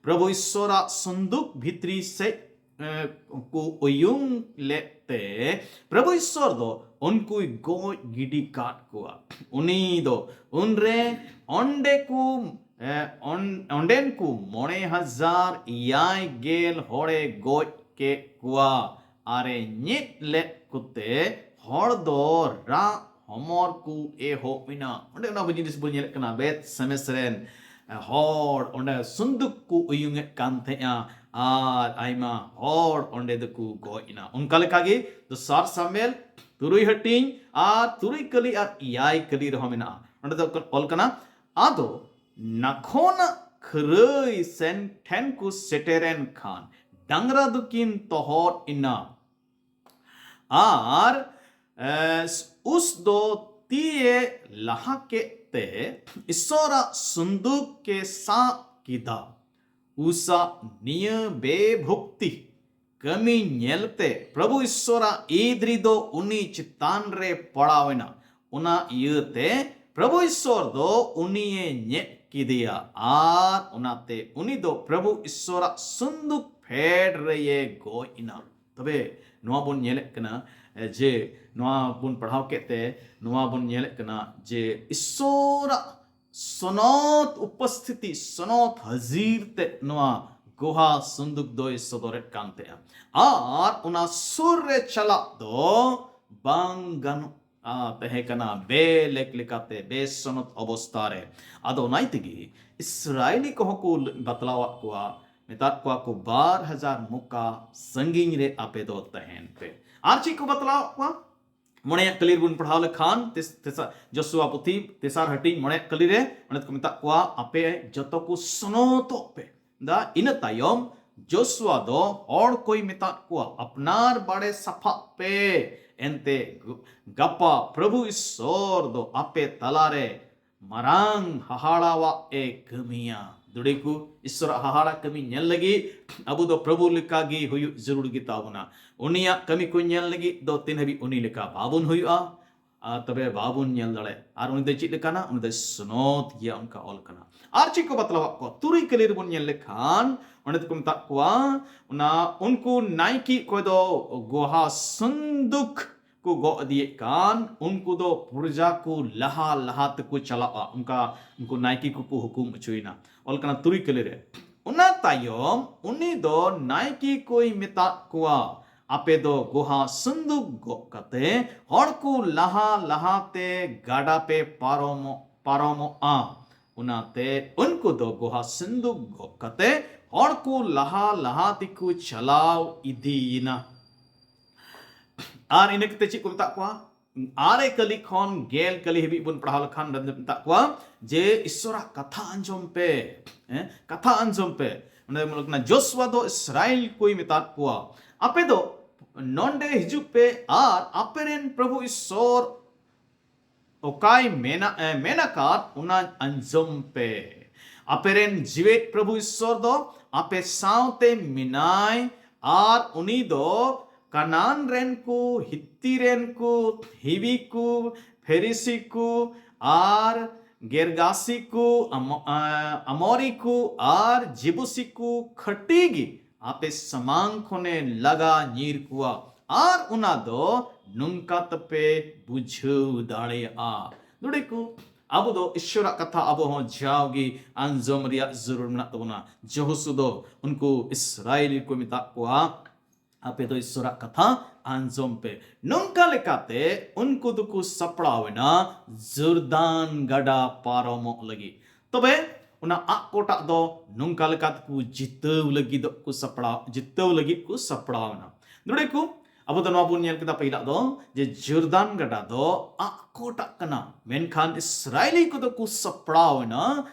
ᱯᱨᱚᱵᱷᱩ ᱤᱥᱚᱨᱟᱜ ᱥᱚᱱᱫᱩᱠ ᱵᱷᱤᱛᱨᱤ ᱥᱮᱫ ᱮ, ᱠᱚ ᱩᱭᱩᱝ ᱞᱮᱫ ᱛᱮ ᱯᱨᱚᱵᱷᱩ ᱤᱥᱚᱨ ᱫᱚ ᱩᱱᱠᱩᱭ ᱜᱚᱡ ᱜᱤᱰᱤ ᱠᱟᱫ ᱠᱚᱣᱟ᱾ ᱩᱱᱤ ᱫᱚ ᱩᱱᱨᱮ ᱚᱸᱰᱮ ᱠᱚ, ᱮ, ᱚᱱ-, ᱚᱸᱰᱮᱱ ᱠᱚ ᱢᱚᱬᱮ ᱦᱟᱡᱟᱨ ᱮᱭᱟᱭ ᱜᱮᱞ ᱦᱚᱲᱮ ᱜᱚᱡ ᱠᱮᱫ ᱠᱚᱣᱟ ᱟᱨᱮ ᱧᱮᱫ ᱞᱮᱫ ᱠᱚᱛᱮ ᱦᱚᱲ ᱫᱚ ᱨᱟᱜ ᱦᱚᱢᱚᱨ ᱠᱚ ᱮᱦᱚᱵ ᱮᱱᱟ᱾ ᱚᱸᱰᱮ ᱚᱱᱟ ᱡᱤᱱᱤᱥ ᱵᱚᱱ ᱧᱮᱞᱮᱫ ᱠᱟᱱᱟ, ᱵᱮᱛ ᱥᱮᱢᱮᱥ ᱨᱮᱱ ᱦᱚᱲ ᱚᱸᱰᱮ ᱥᱩᱱᱫᱩᱠ ᱠᱚ ᱩᱭᱩᱝ ᱮᱫ ᱠᱟᱱ ᱛᱟᱦᱮᱸᱜᱼᱟ ᱟᱨ ᱟᱭᱢᱟ ᱦᱚᱲ ᱚᱸᱰᱮ ᱫᱚᱠᱚ ᱜᱚᱡ ᱮᱱᱟ᱾ ᱚᱱᱠᱟ ᱞᱮᱠᱟᱜᱮ ᱫᱚᱥᱟᱨ ᱥᱟᱢᱩᱭᱮᱞ ᱛᱩᱨᱩᱭ ᱦᱟᱹᱴᱤᱧ ᱟᱨ ᱛᱩᱨᱩᱭ ᱠᱟᱹᱞᱤ ᱟᱨ ᱮᱭᱟᱭ ᱠᱟᱹᱞᱤ ᱨᱮᱦᱚᱸ ᱢᱮᱱᱟᱜᱼᱟ᱾ ᱚᱸᱰᱮ ᱫᱚ ᱚᱞ ᱠᱟᱱᱟ, ᱟᱫᱚ ᱱᱟᱠᱷᱚᱱᱟᱜ ᱠᱷᱟᱹᱨᱟᱹᱭ ᱥᱮᱱ ᱴᱷᱮᱱ ᱠᱚ ᱥᱮᱴᱮᱨᱮᱱ ᱠᱷᱟᱱ ᱰᱟᱝᱨᱟ ᱫᱚᱠᱤᱱ ᱛᱚᱦᱚᱫ ᱮᱱᱟ᱾ ᱟᱨ, ᱮ, ᱩᱥ ᱫᱚ ᱛᱤᱭᱮ ᱞᱟᱦᱟ ᱠᱮᱫ ᱛᱮ ᱤᱥᱚᱨᱟᱜ ᱥᱩᱱᱫᱩᱠ ᱮ ᱥᱟᱵ ᱠᱮᱫᱟ᱾ ᱩᱥᱟᱜ ᱱᱤᱭᱟᱹ ᱵᱮᱵᱷᱩᱠᱛᱤ ᱠᱟᱹᱢᱤ ᱧᱮᱞᱛᱮ ᱯᱨᱚᱵᱷᱩ ᱤᱥᱚᱨᱟᱜ ᱤᱫᱨᱤ ᱫᱚ ᱩᱱᱤ ᱪᱮᱛᱟᱱ ᱨᱮ ᱯᱟᱲᱟᱣ ᱮᱱᱟ᱾ ᱚᱱᱟ ᱤᱭᱟᱹᱛᱮ ᱯᱨᱚᱵᱷᱩ ᱤᱥᱚᱨ ᱫᱚ ᱩᱱᱤᱭᱮ ᱧᱮᱫ ᱠᱮᱫᱮᱭᱟ ᱟᱨ ᱚᱱᱟᱛᱮ ᱩᱱᱤ ᱫᱚ ᱯᱨᱚᱵᱷᱩ ᱤᱥᱚᱨᱟᱜ ᱥᱩᱱᱫᱩᱠ ᱯᱷᱮᱰ ᱨᱮᱭᱮ ᱜᱚᱡ ᱮᱱᱟ᱾ ᱛᱚᱵᱮ ᱱᱚᱣᱟ ᱵᱚᱱ ᱧᱮᱞᱮᱫ ᱠᱟᱱᱟ, ᱮ, ᱡᱮ ᱱᱚᱣᱟ ᱵᱚᱱ ᱯᱟᱲᱦᱟᱣ ᱠᱮᱫ ᱛᱮ ᱱᱚᱣᱟ ᱵᱚᱱ ᱧᱮᱞᱮᱫ ᱠᱟᱱᱟ ᱡᱮ ᱤᱥᱚᱨᱟᱜ ᱥᱚᱱᱚᱛ ᱩᱯᱚᱥᱛᱷᱤᱛᱤ, ᱥᱚᱱᱚᱛ ᱦᱟᱹᱡᱤᱨ ᱛᱮ ᱱᱚᱣᱟ ᱜᱚᱦᱟ ᱥᱩᱱᱫᱩᱠ ᱫᱚᱭ ᱥᱚᱫᱚᱨᱮᱫ ᱠᱟᱱ ᱛᱟᱦᱮᱸᱜᱼᱟ᱾ ᱟᱨ ᱚᱱᱟ ᱥᱩᱨ ᱨᱮ ᱪᱟᱞᱟᱜ ᱫᱚ ᱵᱟᱝ ᱜᱟᱱᱚᱜ ᱟ, ᱛᱟᱦᱮᱸ ᱠᱟᱱᱟ᱾ ᱵᱮᱞᱮᱠ ᱞᱮᱠᱟᱛᱮ ᱵᱮᱥᱚᱱᱚᱛ ᱚᱵᱚᱥᱛᱷᱟ ᱨᱮ᱾ ᱟᱫᱚ ᱚᱱᱟ ᱛᱮᱜᱮ ᱤᱥᱨᱟᱭᱞᱤ ᱠᱚᱦᱚᱸ ᱠᱚ ᱵᱟᱛᱞᱟᱣᱟᱫ ᱠᱚᱣᱟ, ᱢᱮᱛᱟᱫ ᱠᱚᱣᱟ ᱠᱚ, ᱵᱟᱨ ᱦᱟᱡᱟᱨ ᱢᱚᱠᱟ ᱥᱟᱺᱜᱤᱧ ᱨᱮ ᱟᱯᱮ ᱫᱚ ᱛᱟᱦᱮᱱ ᱯᱮ᱾ ᱟᱨ ᱪᱮᱫ ᱠᱚ ᱵᱟᱛᱞᱟᱣᱟᱫ ᱠᱚᱣᱟ? ᱢᱚᱬᱮᱭᱟᱜ ᱠᱟᱹᱞᱤ ᱨᱮᱵᱚᱱ ᱯᱟᱲᱦᱟᱣ ᱞᱮᱠᱷᱟᱱ, ᱛᱮᱥ-, ᱛᱮᱥᱟ-, ᱡᱚᱥᱩᱣᱟ ᱯᱩᱛᱷᱤ ᱛᱮᱥᱟᱨ ᱦᱟᱹᱴᱤᱧ ᱢᱚᱬᱮᱭᱟᱜ ᱠᱟᱹᱞᱤ ᱨᱮ ᱚᱸᱰᱮ ᱠᱚ ᱢᱮᱛᱟᱜ ᱠᱚᱣᱟ, ᱟᱯᱮ ᱡᱚᱛᱚ ᱠᱚ ᱥᱚᱱᱚᱛᱚᱜ ᱯᱮ᱾ ᱫᱟ, ᱤᱱᱟᱹ ᱛᱟᱭᱚᱢ ᱡᱚᱥᱩᱣᱟ ᱫᱚ ᱦᱚᱲ ᱠᱚᱭ ᱢᱮᱛᱟᱫ ᱠᱚᱣᱟ, ᱟᱯᱱᱟᱨ ᱵᱟᱲᱮ ᱥᱟᱯᱷᱟᱜ ᱯᱮ, ᱮᱱᱛᱮ ᱜ-, ᱜᱟᱯᱟ ᱯᱨᱚᱵᱷᱩ ᱤᱥᱥᱚᱨ ᱫᱚ ᱟᱯᱮ ᱛᱟᱞᱟᱨᱮ ᱢᱟᱨᱟᱝ ᱦᱟᱦᱟᱲᱟᱣᱟᱜ ᱮ ᱠᱟᱹᱢᱤᱭᱟ᱾ ᱫᱩᱲᱤ ᱠᱚ, ᱤᱥᱥᱚᱨᱟᱜ ᱦᱟᱦᱟᱲᱟ ᱠᱟᱹᱢᱤ ᱧᱮᱞ ᱞᱟᱹᱜᱤᱫ ᱟᱵᱚ ᱫᱚ ᱯᱨᱚᱵᱷᱩ ᱞᱮᱠᱟ ᱜᱮ ᱦᱩᱭᱩᱜ ᱡᱟᱹᱨᱩᱲ ᱜᱮ ᱛᱟᱵᱚᱱᱟ᱾ ᱩᱱᱤᱭᱟᱜ ᱠᱟᱹᱢᱤ ᱠᱚ ᱧᱮᱞ ᱞᱟᱹᱜᱤᱫ ᱫᱚ ᱛᱤᱱ ᱦᱟᱹᱵᱤᱡ ᱩᱱᱤ ᱞᱮᱠᱟ ᱵᱟᱵᱚᱱ ᱦᱩᱭᱩᱜᱼᱟ, ᱟᱨ ᱛᱚᱵᱮ ᱵᱟᱵᱚᱱ ᱧᱮᱞ ᱫᱟᱲᱮᱭᱟᱜᱼᱟ᱾ ᱟᱨ ᱩᱱᱤ ᱫᱚ ᱪᱮᱫ ᱞᱮᱠᱟᱱᱟ? ᱩᱱᱤ ᱫᱚᱭ ᱥᱚᱱᱚᱛ ᱜᱮᱭᱟ, ᱚᱱᱠᱟ ᱚᱞ ᱠᱟᱱᱟ᱾ ᱟᱨ ᱪᱮᱫ ᱠᱚ ᱵᱟᱛᱞᱟᱣᱟᱜ ᱠᱚᱣᱟ? ᱛᱩᱨᱩᱭ ᱠᱟᱹᱞᱤ ᱨᱮᱵᱚᱱ ᱧᱮᱞ ᱞᱮᱠᱷᱟᱱ ᱚᱸᱰᱮ ᱫᱚᱠᱚ ᱢᱮᱛᱟᱜ ᱠᱚᱣᱟ, ᱚᱱᱟ ᱩᱱᱠᱩ ᱱᱟᱭᱠᱮ ᱚᱠᱚᱭ ᱫᱚ ᱜᱚᱦᱟ ᱥᱟᱱᱫᱩᱠ ᱠᱚ ᱜᱚᱜ ᱤᱫᱤᱭᱮᱫ ᱠᱟᱱ, ᱩᱱᱠᱩ ᱫᱚ ᱯᱨᱚᱡᱟ ᱠᱚ ᱞᱟᱦᱟ ᱞᱟᱦᱟ ᱛᱮᱠᱚ ᱪᱟᱞᱟᱜᱼᱟ, ᱚᱱᱠᱟ ᱩᱱᱠᱩ ᱱᱟᱭᱠᱮ ᱠᱚᱠᱚ ᱦᱩᱠᱩᱢ ᱦᱚᱪᱚᱭᱮᱱᱟ᱾ ᱚᱞ ᱠᱟᱱᱟ ᱛᱩᱨᱩᱭ ᱠᱟᱹᱞᱤ ᱨᱮ, ᱚᱱᱟ ᱛᱟᱭᱚᱢ ᱩᱱᱤ ᱫᱚ ᱱᱟᱭᱠᱮ ᱠᱚᱭ ᱢᱮᱛᱟᱫ ᱠᱚᱣᱟ, ᱟᱯᱮ ᱫᱚ ᱜᱚᱦᱟ ᱥᱟᱱᱫᱩᱠ ᱜᱚᱜ ᱠᱟᱛᱮ ᱦᱚᱲ ᱠᱚ ᱞᱟᱦᱟ ᱞᱟᱦᱟ ᱛᱮ ᱜᱟᱰᱟ ᱯᱮ ᱯᱟᱨᱚᱢᱚᱜ, ᱯᱟᱨᱚᱢᱚᱜᱼᱟ᱾ ᱚᱱᱟᱛᱮ ᱩᱱᱠᱩ ᱫᱚ ᱜᱚᱦᱟ ᱥᱟᱱᱫᱩᱠ ᱜᱚᱜ ᱠᱟᱛᱮ ᱦᱚᱲ ᱠᱚ ᱞᱟᱦᱟ ᱞᱟᱦᱟ ᱛᱮᱠᱚ ᱪᱟᱞᱟᱣ ᱤᱫᱤᱭᱮᱱᱟ᱾ ᱟᱨ ᱤᱱᱟᱹ ᱠᱟᱛᱮ ᱪᱮᱫ ᱠᱚ ᱢᱮᱛᱟᱜ ᱠᱚᱣᱟ? ᱟᱨᱮ ᱠᱟᱹᱞᱤ ᱠᱷᱚᱱ ᱜᱮᱞ ᱠᱟᱹᱞᱤ ᱦᱟᱹᱵᱤᱡ ᱵᱚᱱ ᱯᱟᱲᱦᱟᱣ ᱞᱮᱠᱷᱟᱱ ᱚᱸᱰᱮ ᱢᱮᱛᱟᱜ ᱠᱚᱣᱟ ᱡᱮ, ᱤᱥᱥᱚᱨᱟᱜ ᱠᱟᱛᱷᱟ ᱟᱸᱡᱚᱢ ᱯᱮ, ᱦᱮᱸ, ᱠᱟᱛᱷᱟ ᱟᱸᱡᱚᱢ ᱯᱮ᱾ ᱚᱸᱰᱮ ᱚᱞ ᱠᱟᱱᱟ, ᱡᱚᱥᱩᱣᱟ ᱫᱚ ᱤᱥᱨᱟᱭᱮᱞ ᱠᱚᱭ ᱢᱮᱛᱟᱫ ᱠᱚᱣᱟ, ᱟᱯᱮ ᱫᱚ ᱱᱚᱸᱰᱮ ᱦᱤᱡᱩᱜ ᱯᱮ ᱟᱨ ᱟᱯᱮᱨᱮᱱ ᱯᱨᱚᱵᱷᱩ ᱤᱥᱥᱚᱨ ᱚᱠᱟᱭ ᱢᱮᱱᱟ, ᱮ, ᱢᱮᱱ ᱟᱠᱟᱫ, ᱚᱱᱟ ᱟᱸᱡᱚᱢ ᱯᱮ᱾ ᱟᱯᱮᱨᱮᱱ ᱡᱤᱣᱮᱫ ᱯᱨᱚᱵᱷᱩ ᱤᱥᱥᱚᱨ ᱫᱚ ᱟᱯᱮ ᱥᱟᱶᱛᱮ ᱢᱮᱱᱟᱭ, ᱟᱨ ᱩᱱᱤ ᱫᱚ ᱠᱟᱱᱟᱱ ᱨᱮᱱ ᱠᱚ, ᱦᱤᱛᱛᱤ ᱨᱮᱱ ᱠᱚ, ᱦᱤᱵᱤ ᱠᱚ, ᱯᱷᱮᱨᱤᱥᱤ ᱠᱚ, ᱟᱨ ᱜᱮᱨᱜᱟᱥᱤ ᱠᱚ, ᱟᱢ-, ᱟ-, ᱟᱢᱚᱨᱤ ᱠᱚ, ᱟᱨ ᱡᱤᱵᱩᱥᱤ ᱠᱚ ᱠᱷᱟᱹᱴᱤ ᱜᱮ ᱟᱯᱮ ᱥᱟᱢᱟᱝ ᱠᱷᱚᱱᱮ ᱞᱟᱜᱟ ᱧᱤᱨ ᱠᱚᱣᱟ, ᱟᱨ ᱚᱱᱟ ᱫᱚ ᱱᱚᱝᱠᱟ ᱛᱮᱯᱮ ᱵᱩᱡᱷᱟᱹᱣ ᱫᱟᱲᱮᱭᱟᱜᱼᱟ᱾ ᱱᱚᱰᱮ ᱠᱚ, ᱟᱵᱚ ᱫᱚ ᱤᱥᱥᱚᱨᱟᱜ ᱠᱟᱛᱷᱟ ᱟᱵᱚ ᱦᱚᱸ ᱡᱟᱣᱜᱮ ᱟᱸᱡᱚᱢ ᱨᱮᱭᱟᱜ ᱡᱟᱹᱨᱩᱲ ᱢᱮᱱᱟᱜ ᱛᱟᱵᱚᱱᱟ᱾ ᱡᱚᱦᱳᱥᱩ ᱫᱚ ᱩᱱᱠᱩ ᱤᱥᱨᱟᱭᱮᱞᱤ ᱠᱚ ᱢᱮᱛᱟᱜ ᱠᱚᱣᱟ, ᱟᱯᱮ ᱫᱚ ᱤᱥᱥᱚᱨᱟᱜ ᱠᱟᱛᱷᱟ ᱟᱸᱡᱚᱢ ᱯᱮ᱾ ᱱᱚᱝᱠᱟ ᱞᱮᱠᱟᱛᱮ ᱩᱱᱠᱩ ᱫᱚᱠᱚ ᱥᱟᱯᱲᱟᱣ ᱮᱱᱟ ᱡᱚᱨᱫᱟᱱ ᱜᱟᱰᱟ ᱯᱟᱨᱚᱢᱚᱜ ᱞᱟᱹᱜᱤᱫ᱾ ᱛᱚᱵᱮ ᱚᱱᱟ ᱟᱜ ᱠᱚᱴᱟᱜ ᱫᱚ ᱱᱚᱝᱠᱟ ᱞᱮᱠᱟ ᱛᱮᱠᱚ ᱡᱤᱛᱟᱹᱣ ᱞᱟᱹᱜᱤᱫᱚᱜ ᱠᱚ ᱥᱟᱯᱲᱟᱣ, ᱡᱤᱛᱟᱹᱣ ᱞᱟᱹᱜᱤᱫ ᱠᱚ ᱥᱟᱯᱲᱟᱣ ᱮᱱᱟ᱾ ᱱᱚᱰᱮ ᱠᱚ, ᱟᱵᱚ ᱫᱚ ᱱᱚᱣᱟ ᱵᱚᱱ ᱧᱮᱞ ᱠᱮᱫᱟ ᱯᱟᱹᱦᱤᱞᱟᱜ ᱫᱚ, ᱡᱮ ᱡᱚᱨᱫᱟᱱ ᱜᱟᱰᱟ ᱫᱚ ᱟᱜ ᱠᱚᱴᱟᱜ ᱠᱟᱱᱟ, ᱢᱮᱱᱠᱷᱟᱱ ᱤᱥᱨᱟᱭᱞᱤ ᱠᱚᱫᱚ ᱠᱚ ᱥᱟᱯᱲᱟᱣ ᱮᱱᱟ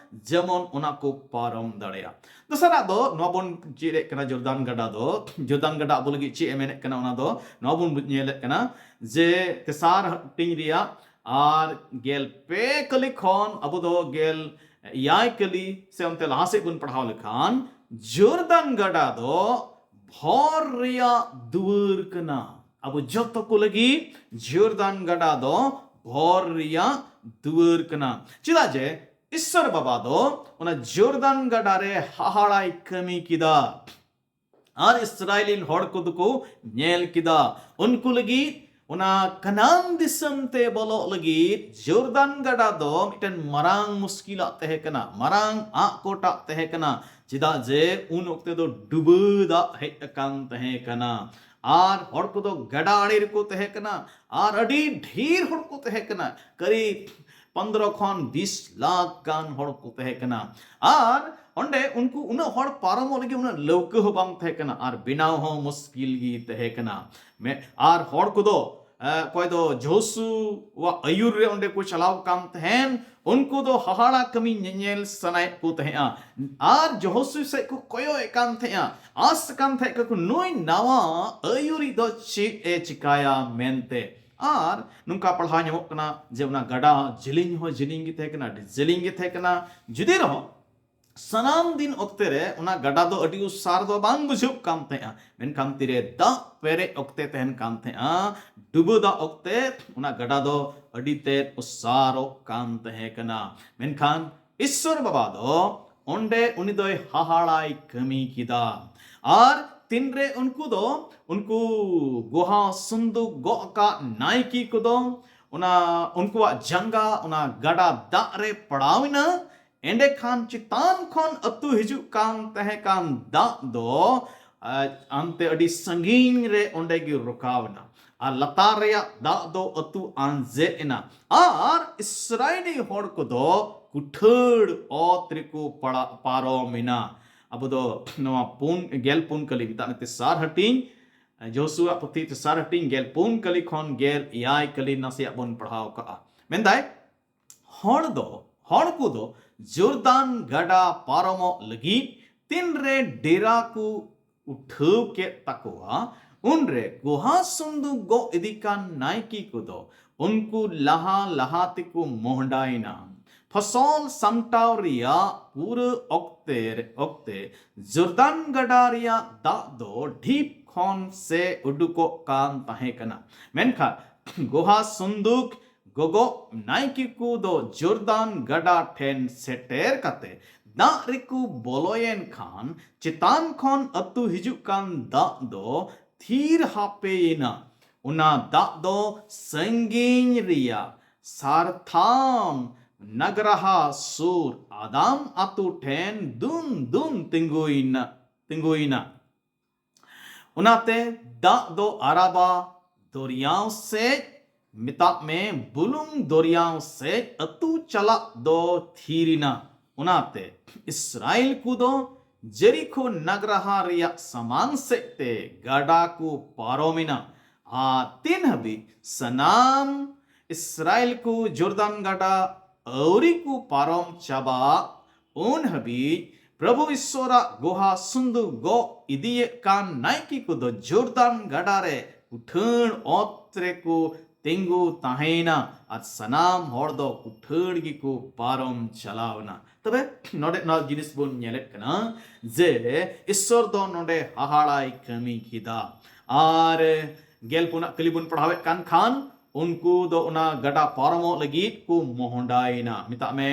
ᱡᱮᱢᱚᱱ ᱚᱱᱟ ᱠᱚ ᱯᱟᱨᱚᱢ ᱫᱟᱲᱮᱭᱟᱜ᱾ ᱫᱚᱥᱟᱨᱟᱜ ᱫᱚ ᱱᱚᱣᱟ ᱵᱚᱱ ᱪᱮᱫ ᱮᱫ ᱠᱟᱱᱟ, ᱡᱚᱨᱫᱟᱱ ᱜᱟᱰᱟ ᱫᱚ, ᱡᱚᱨᱫᱟᱱ ᱜᱟᱰᱟ ᱟᱵᱚ ᱞᱟᱹᱜᱤᱫ ᱪᱮᱫ ᱮ ᱢᱮᱱᱮᱫ ᱠᱟᱱᱟ, ᱚᱱᱟ ᱫᱚ ᱱᱚᱣᱟ ᱵᱚᱱ ᱧᱮᱞᱮᱫ ᱠᱟᱱᱟ ᱡᱮ ᱛᱮᱥᱟᱨ ᱦᱟᱹᱴᱤᱧ ᱨᱮᱭᱟᱜ ᱟᱨ ᱜᱮᱞ ᱯᱮ ᱠᱟᱹᱞᱤ ᱠᱷᱚᱱ ᱟᱵᱚ ᱫᱚ ᱜᱮᱞ ᱮᱭᱟᱭ ᱠᱟᱹᱞᱤ ᱥᱮ ᱚᱱᱛᱮ ᱞᱟᱦᱟ ᱥᱮᱫ ᱵᱚᱱ ᱯᱟᱲᱦᱟᱣ ᱞᱮᱠᱷᱟᱱ, ᱡᱚᱨᱫᱟᱱ ᱜᱟᱰᱟ ᱫᱚ ᱵᱷᱚᱨ ᱨᱮᱭᱟᱜ ᱫᱩᱣᱟᱹᱨ ᱠᱟᱱᱟ᱾ ᱟᱵᱚ ᱡᱚᱛᱚ ᱠᱚ ᱞᱟᱹᱜᱤᱫ ᱡᱚᱨᱫᱟᱱ ᱜᱟᱰᱟ ᱫᱚ ᱵᱷᱚᱨ ᱨᱮᱭᱟᱜ ᱫᱩᱣᱟᱹᱨ ᱠᱟᱱᱟ᱾ ᱪᱮᱫᱟᱜ ᱡᱮ ᱤᱥᱥᱚᱨ ᱵᱟᱵᱟ ᱫᱚ ᱚᱱᱟ ᱡᱚᱨᱫᱟᱱ ᱜᱟᱰᱟ ᱨᱮ ᱦᱟᱦᱟᱲᱟᱭ ᱠᱟᱹᱢᱤ ᱠᱮᱫᱟ᱾ ᱟᱨ ᱤᱥᱨᱟᱭᱮᱞᱤᱱ ᱦᱚᱲ ᱠᱚᱫᱚ ᱠᱚ ᱧᱮᱞ ᱠᱮᱫᱟ᱾ ᱩᱱᱠᱩ ᱞᱟᱹᱜᱤᱫ ᱚᱱᱟ ᱠᱟᱱᱟᱱ ᱫᱤᱥᱚᱢ ᱛᱮ ᱵᱚᱞᱚᱜ ᱞᱟᱹᱜᱤᱫ ᱡᱚᱨᱫᱟᱱ ᱜᱟᱰᱟ ᱫᱚ ᱢᱤᱫᱴᱮᱱ ᱢᱟᱨᱟᱝ ᱢᱩᱥᱠᱤᱞᱟᱜ ᱛᱟᱦᱮᱸ ᱠᱟᱱᱟ, ᱢᱟᱨᱟᱝ ᱟᱜ ᱠᱚᱴᱟᱜ ᱛᱟᱦᱮᱸ ᱠᱟᱱᱟ᱾ ᱪᱮᱫᱟᱜ ᱡᱮ ᱩᱱ ᱚᱠᱛᱮ ᱫᱚ ᱰᱩᱵᱟᱹ ᱫᱟᱜ ᱦᱮᱡ ᱟᱠᱟᱱ ᱛᱟᱦᱮᱸ ᱠᱟᱱᱟ᱾ ᱟᱨ ᱦᱚᱲ ᱠᱚᱫᱚ ᱜᱟᱰᱟ ᱟᱲᱮ ᱨᱮᱠᱚ ᱛᱟᱦᱮᱸ ᱠᱟᱱᱟ᱾ ᱟᱨ ᱟᱹᱰᱤ ᱰᱷᱮᱨ ᱦᱚᱲ ᱠᱚ ᱛᱟᱦᱮᱸ ᱠᱟᱱᱟ, ᱠᱟᱹᱨᱤᱵ ᱯᱚᱱᱫᱽᱨᱚ ᱠᱷᱚᱱ ᱵᱤᱥ ᱞᱟᱠᱷ ᱜᱟᱱ ᱦᱚᱲ ᱠᱚ ᱛᱟᱦᱮᱸ ᱠᱟᱱᱟ᱾ ᱟᱨ ᱚᱸᱰᱮ ᱩᱱᱠᱩ ᱩᱱᱟᱹᱜ ᱦᱚᱲ ᱯᱟᱨᱚᱢᱚᱜ ᱞᱟᱹᱜᱤᱫ ᱩᱱᱟᱹᱜ ᱞᱟᱹᱣᱠᱟᱹ ᱦᱚᱸ ᱵᱟᱝ ᱛᱟᱦᱮᱸ ᱠᱟᱱᱟ, ᱟᱨ ᱵᱮᱱᱟᱣ ᱦᱚᱸ ᱢᱩᱥᱠᱤᱞ ᱜᱮ ᱛᱟᱦᱮᱸ ᱠᱟᱱᱟ᱾ ᱢᱮ-, ᱟᱨ ᱦᱚᱲ ᱠᱚᱫᱚ, ᱮ, ᱚᱠᱚᱭ ᱫᱚ ᱡᱳᱥᱩᱣᱟᱜ ᱟᱹᱭᱩᱨ ᱨᱮ ᱚᱸᱰᱮ ᱠᱚ ᱪᱟᱞᱟᱣ ᱠᱟᱱ ᱛᱟᱦᱮᱱ, ᱩᱱᱠᱩ ᱫᱚ ᱦᱟᱦᱟᱲᱟ ᱠᱟᱹᱢᱤ ᱧᱮᱧᱮᱞ ᱥᱟᱱᱟᱭᱮᱫ ᱠᱚ ᱛᱟᱦᱮᱸᱜᱼᱟ᱾ ᱟᱨ ᱡᱳᱥᱩ ᱥᱮᱫ ᱠᱚ ᱠᱚᱭᱚᱜ ᱮᱫ ᱠᱟᱱ ᱛᱟᱦᱮᱸᱜᱼᱟ, ᱟᱸᱥ ᱠᱟᱱ ᱛᱟᱦᱮᱸᱫ ᱠᱚ, ᱱᱩᱭ ᱱᱟᱣᱟ ᱟᱹᱭᱩᱨᱤᱡ ᱫᱚ ᱪᱮᱫ ᱮ ᱪᱤᱠᱟᱭᱟ ᱢᱮᱱᱛᱮ᱾ ᱟᱨ ᱱᱚᱝᱠᱟ ᱯᱟᱲᱦᱟᱣ ᱧᱟᱢᱚᱜ ᱠᱟᱱᱟ ᱡᱮ ᱚᱱᱟ ᱜᱟᱰᱟ ᱡᱮᱞᱮᱧ ᱦᱚᱸ ᱡᱮᱞᱮᱧ ᱜᱮ ᱛᱟᱦᱮᱸ ᱠᱟᱱᱟ, ᱟᱹᱰᱤ ᱡᱮᱞᱮᱧ ᱜᱮ ᱛᱟᱦᱮᱸ ᱠᱟᱱᱟ᱾ ᱡᱩᱫᱤ ᱨᱮᱦᱚᱸ ᱥᱟᱱᱟᱢ ᱫᱤᱱ ᱚᱠᱛᱮ ᱨᱮ ᱚᱱᱟ ᱜᱟᱰᱟ ᱫᱚ ᱟᱹᱰᱤ ᱩᱥᱟᱨ ᱫᱚ ᱵᱟᱝ ᱵᱩᱡᱷᱟᱹᱜ ᱠᱟᱱ ᱛᱟᱦᱮᱸᱜᱼᱟ, ᱢᱮᱱᱠᱷᱟᱱ ᱛᱤᱨᱮ ᱫᱟᱜ ᱯᱮᱨᱮᱡ ᱚᱠᱛᱮ ᱛᱟᱦᱮᱱ ᱠᱟᱱ ᱛᱟᱦᱮᱸᱜᱼᱟ, ᱰᱩᱵᱟᱹ ᱫᱟᱜ ᱚᱠᱛᱮ ᱚᱱᱟ ᱜᱟᱰᱟ ᱫᱚ ᱟᱹᱰᱤ ᱛᱮᱫ ᱩᱥᱟᱨᱚᱜ ᱠᱟᱱ ᱛᱟᱦᱮᱸ ᱠᱟᱱᱟ᱾ ᱢᱮᱱᱠᱷᱟᱱ ᱤᱥᱥᱚᱨ ᱵᱟᱵᱟ ᱫᱚ ᱚᱸᱰᱮ ᱩᱱᱤ ᱫᱚᱭ ᱦᱟᱦᱟᱲᱟᱭ ᱠᱟᱹᱢᱤ ᱠᱮᱫᱟ᱾ ᱟᱨ ᱛᱤᱱᱨᱮ ᱩᱱᱠᱩ ᱫᱚ, ᱩᱱᱠᱩ ᱜᱚᱦᱟ ᱥᱩᱱᱫᱩᱠ ᱜᱚᱜ ᱟᱠᱟᱫ ᱱᱟᱭᱠᱮ ᱠᱚᱫᱚ ᱚᱱᱟ, ᱩᱱᱠᱩᱣᱟᱜ ᱡᱟᱸᱜᱟ ᱚᱱᱟ ᱜᱟᱰᱟ ᱫᱟᱜ ᱨᱮ ᱯᱟᱲᱟᱣ ᱮᱱᱟ, ᱮᱸᱰᱮᱠᱷᱟᱱ ᱪᱮᱛᱟᱱ ᱠᱷᱚᱱ ᱟᱹᱛᱩ ᱦᱤᱡᱩᱜ ᱠᱟᱱ ᱛᱟᱦᱮᱸ ᱠᱟᱱ ᱫᱟᱜ ᱫᱚ, ᱟ, ᱟᱱᱛᱮ ᱟᱹᱰᱤ ᱥᱟᱺᱜᱤᱧ ᱨᱮ ᱚᱸᱰᱮ ᱜᱮ ᱨᱚᱠᱟᱣ ᱮᱱᱟ᱾ ᱟᱨ ᱞᱟᱛᱟᱨ ᱨᱮᱭᱟᱜ ᱫᱟᱜ ᱫᱚ ᱟᱹᱛᱩ ᱟᱸᱡᱮᱫ ᱮᱱᱟ᱾ ᱟᱨ ᱤᱥᱨᱟᱭᱮᱞᱤ ᱦᱚᱲ ᱠᱚᱫᱚ ᱠᱩᱴᱷᱟᱹᱲ ᱚᱛ ᱨᱮᱠᱚ ᱯᱟᱲᱟ-, ᱯᱟᱨᱚᱢᱮᱱᱟ᱾ ᱟᱵᱚ ᱫᱚ ᱱᱚᱣᱟ ᱯᱩᱱ, ᱜᱮᱞ ᱯᱩᱱ ᱠᱟᱹᱞᱤ ᱢᱮᱛᱟᱜ ᱢᱮ ᱛᱮᱥᱟᱨ ᱦᱟᱹᱴᱤᱧ, ᱡᱳᱥᱩᱣᱟ ᱯᱩᱛᱷᱤ ᱛᱮᱥᱟᱨ ᱦᱟᱹᱴᱤᱧ ᱜᱮᱞ ᱯᱩᱱ ᱠᱟᱹᱞᱤ ᱠᱷᱚᱱ ᱜᱮᱞ ᱮᱭᱟᱭ ᱠᱟᱹᱞᱤ ᱱᱟᱥᱮᱭᱟᱜ ᱵᱚᱱ ᱯᱟᱲᱦᱟᱣ ᱠᱟᱜᱼᱟ᱾ ᱢᱮᱱᱫᱟᱭ, ᱦᱚᱲ ᱫᱚ, ᱦᱚᱲ ᱠᱚᱫᱚ ᱡᱚᱨᱫᱟᱱ ᱜᱟᱰᱟ ᱯᱟᱨᱚᱢᱚᱜ ᱞᱟᱹᱜᱤᱫ ᱛᱤᱱᱨᱮ ᱰᱮᱨᱟ ᱠᱚ ᱩᱴᱷᱟᱹᱣ ᱠᱮᱫ ᱛᱟᱠᱚᱣᱟ, ᱩᱱᱨᱮ ᱜᱚᱦᱟ ᱥᱩᱱᱫᱩᱠ ᱜᱚᱜ ᱤᱫᱤ ᱠᱟᱱ ᱱᱟᱭᱠᱮ ᱠᱚᱫᱚ ᱩᱱᱠᱩ ᱞᱟᱦᱟ ᱞᱟᱦᱟ ᱛᱮᱠᱚ ᱢᱚᱦᱰᱟᱭᱮᱱᱟ᱾ ᱯᱷᱚᱥᱚᱞ ᱥᱟᱢᱴᱟᱣ ᱨᱮᱭᱟᱜ ᱯᱩᱨᱟᱹ ᱚᱠᱛᱮ, ᱚᱠᱛᱮ ᱡᱚᱨᱫᱟᱱ ᱜᱟᱰᱟ ᱨᱮᱭᱟᱜ ᱫᱟᱜ ᱫᱚ ᱰᱷᱤᱯ ᱠᱷᱚᱱ ᱥᱮ ᱩᱰᱩᱠᱚᱜ ᱠᱟᱱ ᱛᱟᱦᱮᱸ ᱠᱟᱱᱟ᱾ ᱢᱮᱱᱠᱷᱟᱱ ᱜᱚᱦᱟ ᱥᱩᱱᱫᱩᱠ ᱜᱚᱜᱚᱜ ᱱᱟᱭᱠᱮ ᱠᱚ ᱫᱚ ᱡᱚᱨᱫᱟᱱ ᱜᱟᱰᱟ ᱴᱷᱮᱱ ᱥᱮᱴᱮᱨ ᱠᱟᱛᱮ ᱫᱟᱜ ᱨᱮᱠᱚ ᱵᱚᱞᱚᱭᱮᱱ ᱠᱷᱟᱱ, ᱪᱮᱛᱟᱱ ᱠᱷᱚᱱ ᱟᱹᱛᱩ ᱦᱤᱡᱩᱜ ᱠᱟᱱ ᱫᱟᱜ ᱫᱚ ᱛᱷᱤᱨ ᱦᱟᱯᱮᱭᱮᱱᱟ᱾ ᱚᱱᱟ ᱫᱟᱜ ᱫᱚ ᱥᱟᱺᱜᱤᱧ ᱨᱮᱭᱟᱜ ᱥᱟᱨᱛᱷᱟᱢ ᱱᱟᱜᱽᱨᱟᱦᱟ ᱥᱩᱨ ᱟᱫᱟᱢ ᱟᱹᱛᱩ ᱴᱷᱮᱱ ᱫᱩᱱ ᱫᱩᱱ ᱛᱤᱸᱜᱩᱭᱮᱱᱟ, ᱛᱤᱸᱜᱩᱭᱮᱱᱟ᱾ ᱚᱱᱟᱛᱮ ᱫᱟᱜ ᱫᱚ ᱟᱨᱟᱵᱟ ᱫᱚᱨᱭᱟᱣ ᱥᱮᱫ, ᱢᱮᱛᱟᱜ ᱢᱮ, ᱵᱩᱞᱩᱝ ᱫᱚᱨᱭᱟᱣ ᱥᱮᱫ ᱟᱹᱛᱩ ᱪᱟᱞᱟᱜ ᱫᱚ ᱛᱷᱤᱨ ᱮᱱᱟ᱾ ᱚᱱᱟᱛᱮ ᱤᱥᱨᱟᱭᱮᱞ ᱠᱚᱫᱚ ᱡᱮᱨᱤᱠᱷᱚ ᱱᱟᱜᱽᱨᱟᱦᱟ ᱨᱮᱭᱟᱜ ᱥᱟᱢᱟᱝ ᱥᱮᱫ ᱛᱮ ᱜᱟᱰᱟ ᱠᱚ ᱯᱟᱨᱚᱢ ᱮᱱᱟ᱾ ᱟᱨ ᱛᱤᱱ ᱦᱟᱹᱵᱤᱡ ᱥᱟᱱᱟᱢ ᱤᱥᱨᱟᱭᱮᱞ ᱠᱚ ᱡᱚᱨᱫᱟᱱ ᱜᱟᱰᱟ ᱟᱹᱣᱨᱤ ᱠᱚ ᱯᱟᱨᱚᱢ ᱪᱟᱵᱟᱜ, ᱩᱱ ᱦᱟᱹᱵᱤᱡ ᱯᱨᱚᱵᱷᱩ ᱤᱥᱚᱨᱟᱜ ᱜᱚᱦᱟ ᱥᱩᱱᱫᱩᱠ ᱜᱚᱜ ᱤᱫᱤᱭᱮᱫ ᱠᱟᱱ ᱱᱟᱭᱠᱮ ᱠᱚᱫᱚ ᱡᱚᱨᱫᱟᱱ ᱜᱟᱰᱟ ᱨᱮ ᱠᱩᱴᱷᱟᱹᱲ ᱚᱛ ᱨᱮᱠᱚ ᱛᱤᱸᱜᱩ ᱛᱟᱦᱮᱸᱭᱮᱱᱟ ᱟᱨ ᱥᱟᱱᱟᱢ ᱦᱚᱲ ᱫᱚ ᱠᱩᱴᱷᱟᱹᱲ ᱜᱮᱠᱚ ᱯᱟᱨᱚᱢ ᱪᱟᱞᱟᱣ ᱮᱱᱟ᱾ ᱛᱚᱵᱮ ᱱᱚᱰᱮ ᱱᱚᱣᱟ ᱡᱤᱱᱤᱥ ᱵᱚᱱ ᱧᱮᱞᱮᱫ ᱠᱟᱱᱟ ᱡᱮ ᱤᱥᱚᱨ ᱫᱚ ᱱᱚᱰᱮ ᱦᱟᱦᱟᱲᱟᱭ ᱠᱟᱹᱢᱤ ᱠᱮᱫᱟ᱾ ᱟᱨ ᱜᱮᱞ ᱯᱩᱱᱟᱜ ᱠᱟᱹᱞᱤ ᱵᱚᱱ ᱯᱟᱲᱦᱟᱣᱮᱫ ᱠᱟᱱ ᱠᱷᱟᱱ, ᱩᱱᱠᱩ ᱫᱚ ᱚᱱᱟ ᱜᱟᱰᱟ ᱯᱟᱨᱚᱢᱚᱜ ᱞᱟᱹᱜᱤᱫ ᱠᱚ ᱢᱚᱦᱰᱟᱭᱮᱱᱟ᱾ ᱢᱮᱛᱟᱜ ᱢᱮ,